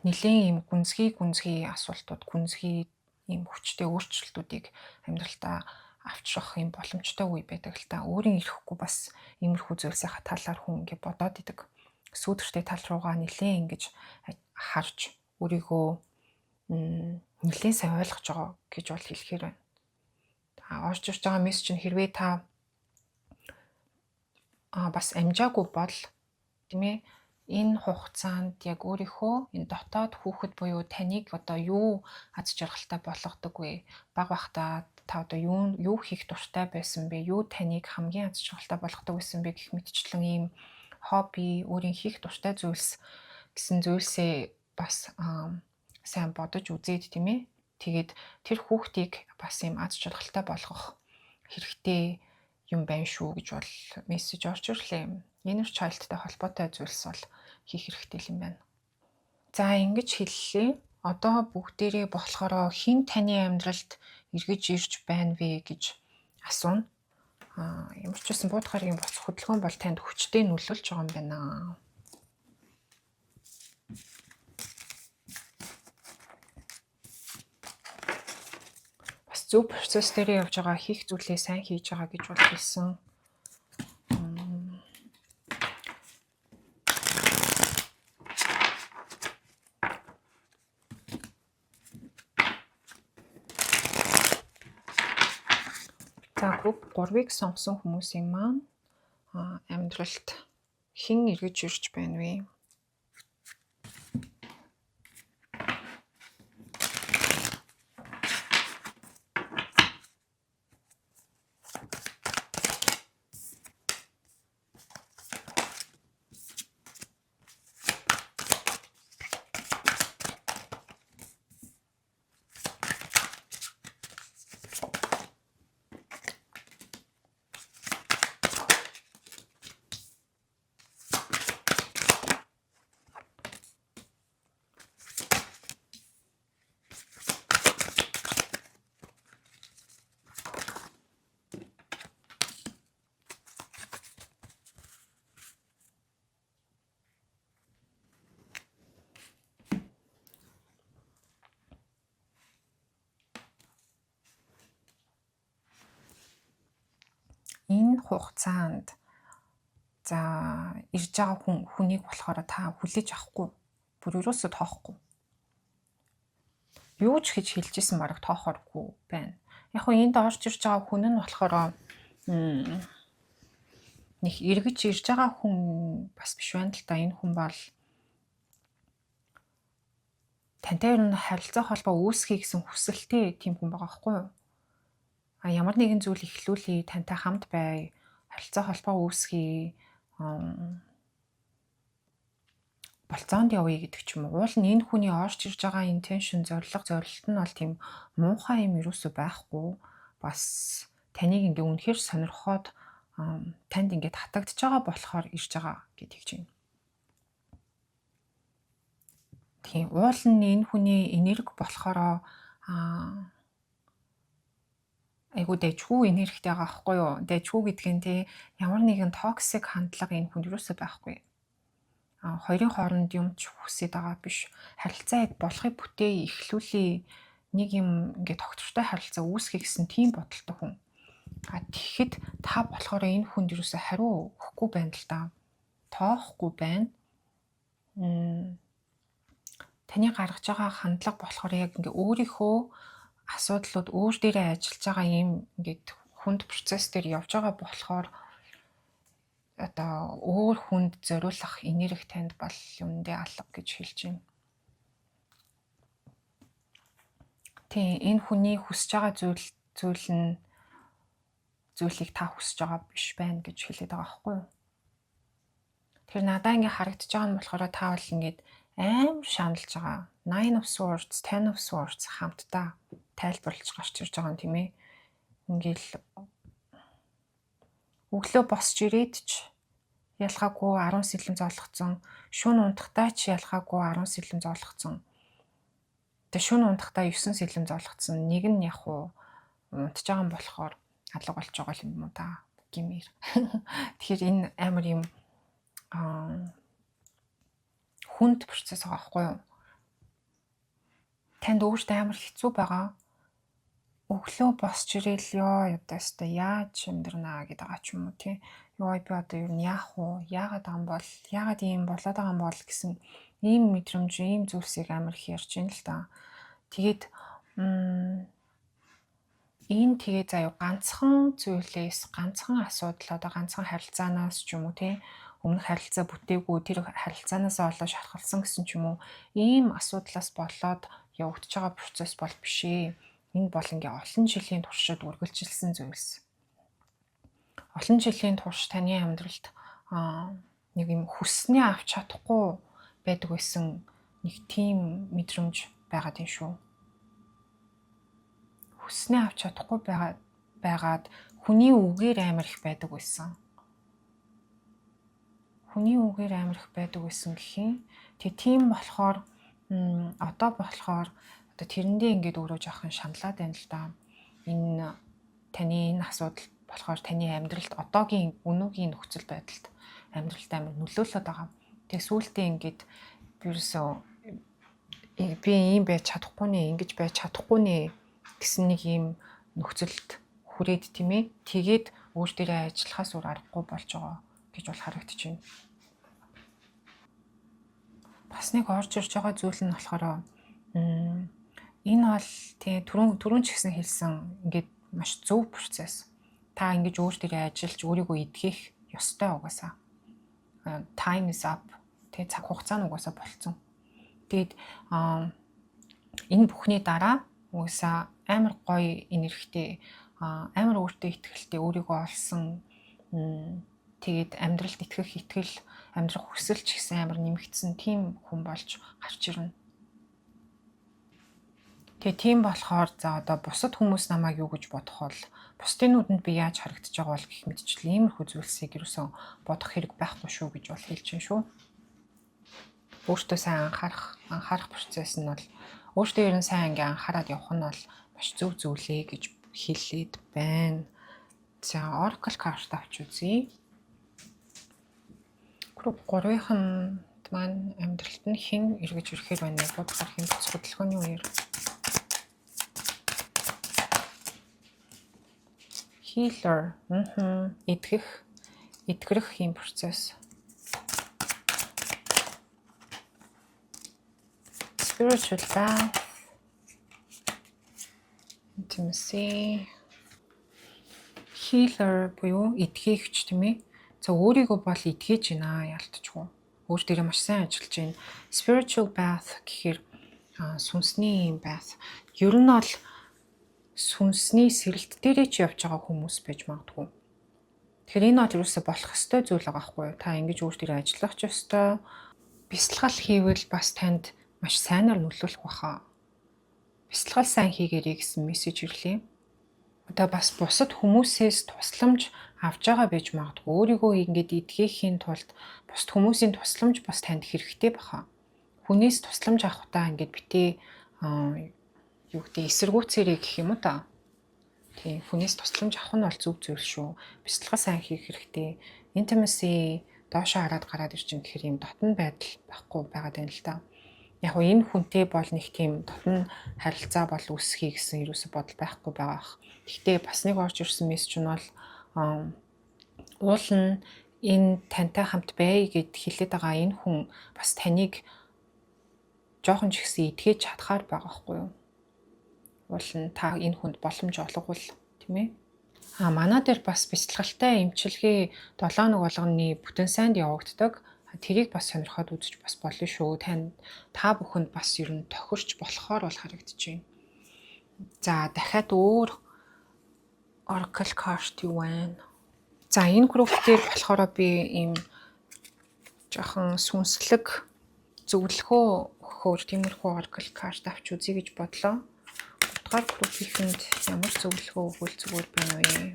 нэлээн ийм гүнзгий гүнзгий асуултууд, гүнзгий ийм хүчтэй өөрчлөлтүүдийг амьдралдаа авчрах юм боломжтой үе байдаг л та. Өөрийн ирэхгүй бас иймэрхүү зүйлсийнхаа талаар хүн ингээ бодоод идэг. Сүүдэртэй тал руугаа нэлээн ингэж харж өөрийгөө нэлээн сайн ойлгож байгаа гэж бол хэлэхээр байна. А орж ирж байгаа мессеж нь хэрвээ та бас амжаагүй бол, тийм ээ, энэ хугацаанд яг өөрийнхөө энэ дотоод хүүхэд буюу таныг одоо юу аз жаргалтай болгодог вэ? Бага байхдаа та одоо юу юу хийх дуртай байсан бэ? Юу таныг хамгийн аз жаргалтай болгодог байсан бэ гэх мэтчлэн ийм хобби, өөрийн хийх дуртай зүйлс гэсэн зүйлсээ бас сайн бодож үзээд, тийм ээ. Тэгээд тэр хүүхдийг бас ийм аз жаргалтай болгох хэрэгтэй юм байна шүү гэж бол мессеж орж ирлээ. Inner child-тай холбоотой зүйлс бол хийх хэрэгтэй юм байна. За, ингэж хэллээ. Одоо бүгдээрээ болохоор хэн таны амьдралд эргэж ирж байна вэ гэж асууна. Аа, ямар ч байсан Буд гарагийн буцах хөдөлгөөн бол танд хүчтэй нөлөөлж байгаа юм байна. Бас зөв процесс дээр явж байгаа, хийх зүйлээ сайн хийж байгаа гэж бол хэлсэн. За, group 3-ыг сонгосон хүмүүсийн маань амьдралд хэн эргэж ирж байна вэ? Энэ хугацаанд за ирж байгаа хүнийг болохоор та хүлээж авахгүй. Бүр ерөөсөө тоохгүй. Юу ч гэж хэлж исэн бараг тоохооргүй байна. Яг хөө энд орж ирж байгаа хүн нь болохоор нэг эргэж ирж байгаа хүн бас биш байна л да. Энэ хүн бол тантай ер нь харилцаа холбоо үүсгэе гэсэн хүсэлтэй тийм хүн байгаа байхгүй юу? А ямар нэгэн зүйл эхлүүлье, тантай хамт бай, харилцаа холбоо үүсгэе, болцоонд явъя гэдэг ч юм уу. Уул нь энэ хүний орж ирж байгаа intention, зорилго, зорилт нь бол тийм муухай юм ерөөсөө байхгүй. Бас таныг ингээ үнэхээр сонирхоод танд ингээ татагдж байгаа болохоор ирж байгаа гэдгийг чинь. Тийм, уул нь энэ хүний энерги болохоор айгуу дайжгүй энергитэй байгаа байхгүй юу? Дайжгүй гэдг нь те ямар нэгэн toxic хандлага энэ хүнд юусоо байхгүй. Хоёрын хооронд юм ч хүсээд байгаа биш. Харилцаа яг болохыг бүтээе, эхлүүлээ, нэг юм ингээд тогтвортой харилцаа үүсгэе гэсэн тийм бодолтой хүн. А тэгэхэд та болохоор энэ хүнд юусоо хариу өгөхгүй байна л да. Тоохгүй байна. Таны гаргаж байгаа хандлага болохоор яг ингээ өөрийнхөө асуудлууд өөр дээрээ ажиллаж байгаа юм ингээд хүнд процесс дээр явж байгаа болохоор одоо өөр хүнд зориулах энерги танд бол юундээ алга гэж хэлж байна. Тийм, энэ хүний хүсэж байгаа зүйлийг та хүсэж байгаа биш байна гэж хэлээд байгаа байхгүй юу? Тэгэхээр надаа ингээ харагдаж байгаа нь болохоор та бол ингээд амар шаналж байгаа. Nine of Swords, Ten of Swords хамтдаа тайлбарлаж гарч ирж байгаа юм тийм ээ. Ингээл өглөө босч ирээд ч ялгаагүй 10 сэлэм зоолгоцсон, шөнө унтахтаа ч ялгаагүй 10 сэлэм зоолгоцсон. Тэгээ шөнө унтахтаа 9 сэлэм зоолгоцсон. Нэг нь яг уу унтж байгаа юм болохоор алга болж байгаа юм уу та гимээр. Тэгэхээр энэ амар юм хүнд процесс байгаа байхгүй юу? Танд өөртөө амар хэцүү байгаа. Өглөө босч ирээл ёо одоо өстой яаж амьдрнаа гэдэг байгаа ч юм уу тий. Ёо би одоо ер нь яах вэ? Яагаад байгаа юм бол? Яагаад ийм болоод байгаа юм бол гэсэн ийм мэдрэмж, ийм зүйлсийг амар их ярьж байна л да. Тэгээд энэ тэгээ заяа ганцхан зүйлээс, ганцхан асуудал одоо ганцхан харилцаанаас ч юм уу тий өмнөх харилцаа бүтээгүй тэр харилцаанаас олоо шархалсан гэсэн ч юм уу ийм асуудлаас болоод явагдаж байгаа процесс бол биш ээ. Энэ бол ингээ олон жилийн туршид үргэлжилсэн зүйлс. Олон жилийн турш таны амьдралд нэг юм хүснээ авч чадахгүй байдаг байсан нэг тийм мэдрэмж байгаад юм шүү. Хүснээ авч чадахгүй байгаад хүний үгээр амар их байдаг байсан. Хүний үгээр амар их байдаг байсан гэх юм. Тэг тийм болохоор одоо болохоор одоо тэрэндээ ингээд өөрөө жоохон шаналаад байна л да. Энэ таны энэ асуудал болохоор таны амьдралд одоогийн өнөөгийн нөхцөл байдалд амьдралд амар нөлөөлөд байгаа. Тэгээ сүүлдээ ингээд би ерөөсөө би ийм байж чадахгүй нэ, ингэж байж чадахгүй нэ гэсэн нэг ийм нөхцөлд хүрээд тийм ээ. Тэгээд өөр дээрээ ажиллахаас өөр аргагүй болж байгаа гэж бол харагдаж байна. Бас нэг орж ирж байгаа зүйл нь болохоор энэ бол тий түрүүн ч гэсэн хэлсэн ингээд маш зөв процесс. Та ингэж өөр дээрээ ажиллаж өөрийгөө эдгэх ёстой угаасаа. Time is up. Тий цаг хугацаа нь угаасаа болцсон. Тэгээд энэ бүхний дараа угаасаа амар гоё энергитэй, амар өөртөө итгэлтэй, өөрийгөө олсон, тэгээд амьдралд итгэх итгэл, амьдрах хүсэл ч гэсэн амар нэмэгдсэн тийм хүн болж гарч ирнэ. Тэгээ тийм болохоор за одоо бусад хүмүүс намайг юу гэж бодох бол, бусдын нүдэнд би яаж харагдаж байгаа бол гэх мэтчил иймэрхүү зүйлсийг ерөөсөн бодох хэрэг байхгүй шүү гэж бол хэлж байна шүү. Өөртөө сайн анхаарах процесс нь бол өөртөө ер нь сайн ингээ анхаарад явах нь бол маш зөв зүйлээ гэж хэлээд байна. За Oracle карт авч үзье. Group 3-ын маань амьдралд нь хэн эргэж ирэхээр байна вэ? Бодох гарахын төс хөдөлгөөний үеэр. Healer. Эдгэх, эдгэрэх юм процесс. Spiritual bath. Intimacy. Healer буюу эдгээгч, тийм ээ. За, өөрийгөө бол эдгэж байна яалтчгүй. Өөр дээрээ маш сайн ажиллаж байна. Spiritual bath гэхээр сүнсний юм bath. Ер нь бол сүнсний сэрэлт дээрээ ч явж байгаа хүмүүс байж магадгүй. Тэгэхээр энэ бол ерөөсө болох ёстой зүйл байгаа байхгүй юу? Та ингэж өөр дээрээ ажиллах ч ёстой. Бясалгал хийвэл бас танд маш сайнаар нөлөөлөх баха. Бясалгал сайн хийгээрэй гэсэн мессеж ирлээ. Одоо бас бусад хүмүүсээс тусламж авч байгаа байж магадгүй. Өөрийгөө ингээд эдгээхийн тулд бусад хүмүүсийн тусламж бас танд хэрэгтэй баха. Хүнээс тусламж авахдаа ингээд битээ, юу гэдэг, эсэргүүцээрэй гэх юм уу та. Тийм, хүнээс тусламж авах нь бол зөв зүйл шүү. Бясалгал сайн хийх хэрэгтэй. Intimacy доошоо хараад гараад ирчин гэхээр юм дотн байдал байхгүй байгаад байна л та. Яг нь энэ хүнтэй бол нэг тийм дотн харилцаа бол үүсгэе гэсэн ерөөсө бодол байхгүй байгаа ах. Гэхдээ бас нэг орж ирсэн мессеж нь бол уул нь энэ тантай хамт бай гэд хэлээд байгаа энэ хүн бас таныг жоохон ч ихсэн эдгэж чадхаар байгаа байхгүй юу? Уул нь та энэ хүнд боломж олговол, тийм ээ. А манай дээр бас бясалгалтай эмчилгээ 7 хоног болгоны бүтэн сайнд явагддаг. Тэрийг бас сонирхоод үзэж бас болно шүү. Тань та бүхэнд бас ер нь тохирч болохоор бол харагдаж байна. За, дахиад өөр Oracle card юу байна? За, энэ групп дээр болохоор би ийм жоохон сүнслэг зөвлөгөө өгөхөөр тиймэрхүү Oracle card авч үзье гэж бодлоо. Гуравдугаар группийнхэнд ямар зөвлөгөө өгвөл зүгээр байна вэ?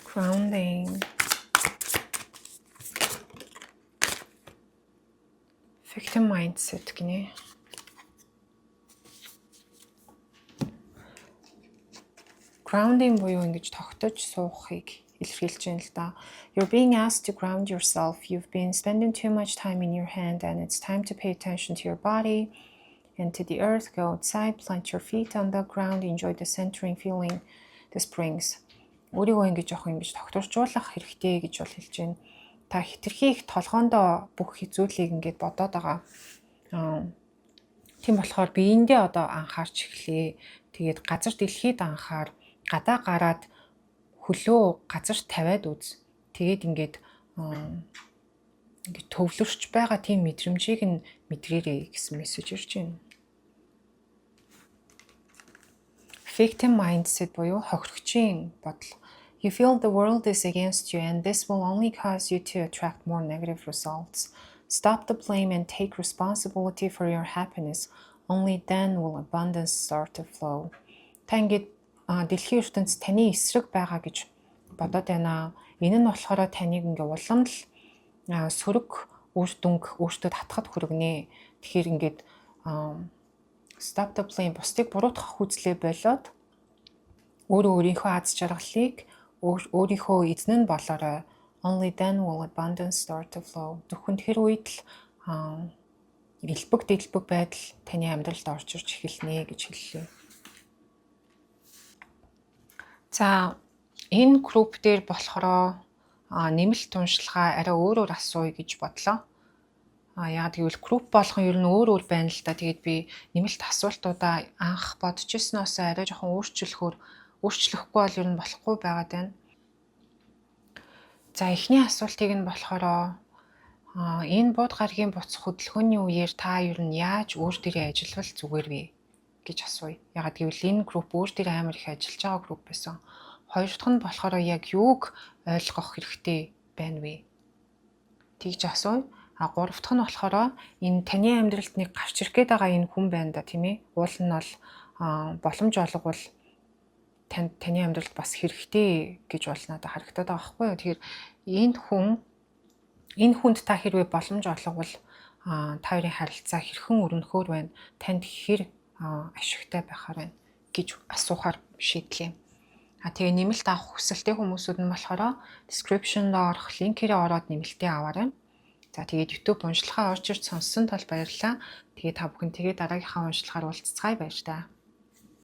Grounding. Victim mindset гинэ. Grounding буюу ингэж тогтож суухыг илэрхийлж байна л да. You're being asked to ground yourself. You've been spending too much time in your head and it's time to pay attention to your body and to the earth. Go outside, plant your feet on the ground, enjoy the centering feeling this brings. Өөрийгөө ингэж жоох ингэж тогтворчуулах хэрэгтэй гэж бол хэлж байна. Та хэтэрхий их толгоондоо бүх зүйлийг ингээд бодоод байгаа. Тийм болохоор биеиндээ одоо анхаарч эхлэе. Тэгээд газар дэлхийд анхаар, гадаа гараад хөлөө газар тавиад үз. Тэгээд ингээд ингээд төвлөрч байгаа тийм мэдрэмжийг нь мэдрээрэй гэсэн мессеж ирж байна. Victim mindset буюу хохирогчийн бодол. You feel the world is against you and this will only cause you to attract more negative results. Stop the blame and take responsibility for your happiness. Only then will abundance start to flow. Та ингээд дэлхийн ертөнц таны эсрэг байгаа гэж бодоод байна. Энэ нь болохоор таныг ингээ улам л сөрөг үр дүнг өөртөө татахад хүргэнэ. Тэгэхээр ингээд stop the blame, бусдыг буруутгах үзлээ болоод өөрөө өөрийнхөө аз жаргалыг өөрийнхөө эзэн нь болоорой. Only then will abundance start to flow. Зөвхөн тэр үед л элбэг дэлбэг байдал таны амьдралд орж ирж эхэлнэ гэж хэллээ. За, энэ групп дээр болохоор нэмэлт уншилгаа арай өөрөөр асууя гэж бодлоо. А яагаад гэвэл групп болгон ер нь өөр өөр байна л да. Тэгээд би нэмэлт асуултуудаа анх бодож ирсноос арай жоохон өөрчлөхөөр, өөрчлөхгүй бол ер нь болохгүй байгаад байна. За, эхний асуултыг нь болохоор энэ бууд гарагийн буц хөдөлгөөний үеэр та ер нь яаж өөр дээрээ ажиллавал зүгээр вэ гэж асууя. Яагаад гэвэл энэ групп өөр дээр амар их ажиллаж байгаа групп байсан. Хоёр дахь нь болохоор яг юуг ойлгох хэрэгтэй байна вэ? Тэгж асууя. А гурав дахь нь болохоор энэ таны амьдралд нэг гарч ирэх гээд байгаа энэ хүн байна да, тийм ээ. Уул нь бол боломж олговол танд, таны амьдралд бас хэрэгтэй гэж бол надад харагдаад байгаа байхгүй юу. Тэгэхээр энэ хүнд та хэрвээ боломж олговол та хоёрын харилцаа хэрхэн өрнөхөөр байна, танд хэр ашигтай байхаар байна гэж асуухаар шийдлээ. А тэгээ нэмэлт авах хүсэлтэй хүмүүсүүд нь болохоор description-д орох линкээрээ ороод нэмэлтээ аваарай. За, тэгээд YouTube уншлагаа орж ирж сонссон тул баярлалаа. Тэгээд та бүхэн тэгээд дараагийнхаа уншлагаар уулзацгаая, баяртай.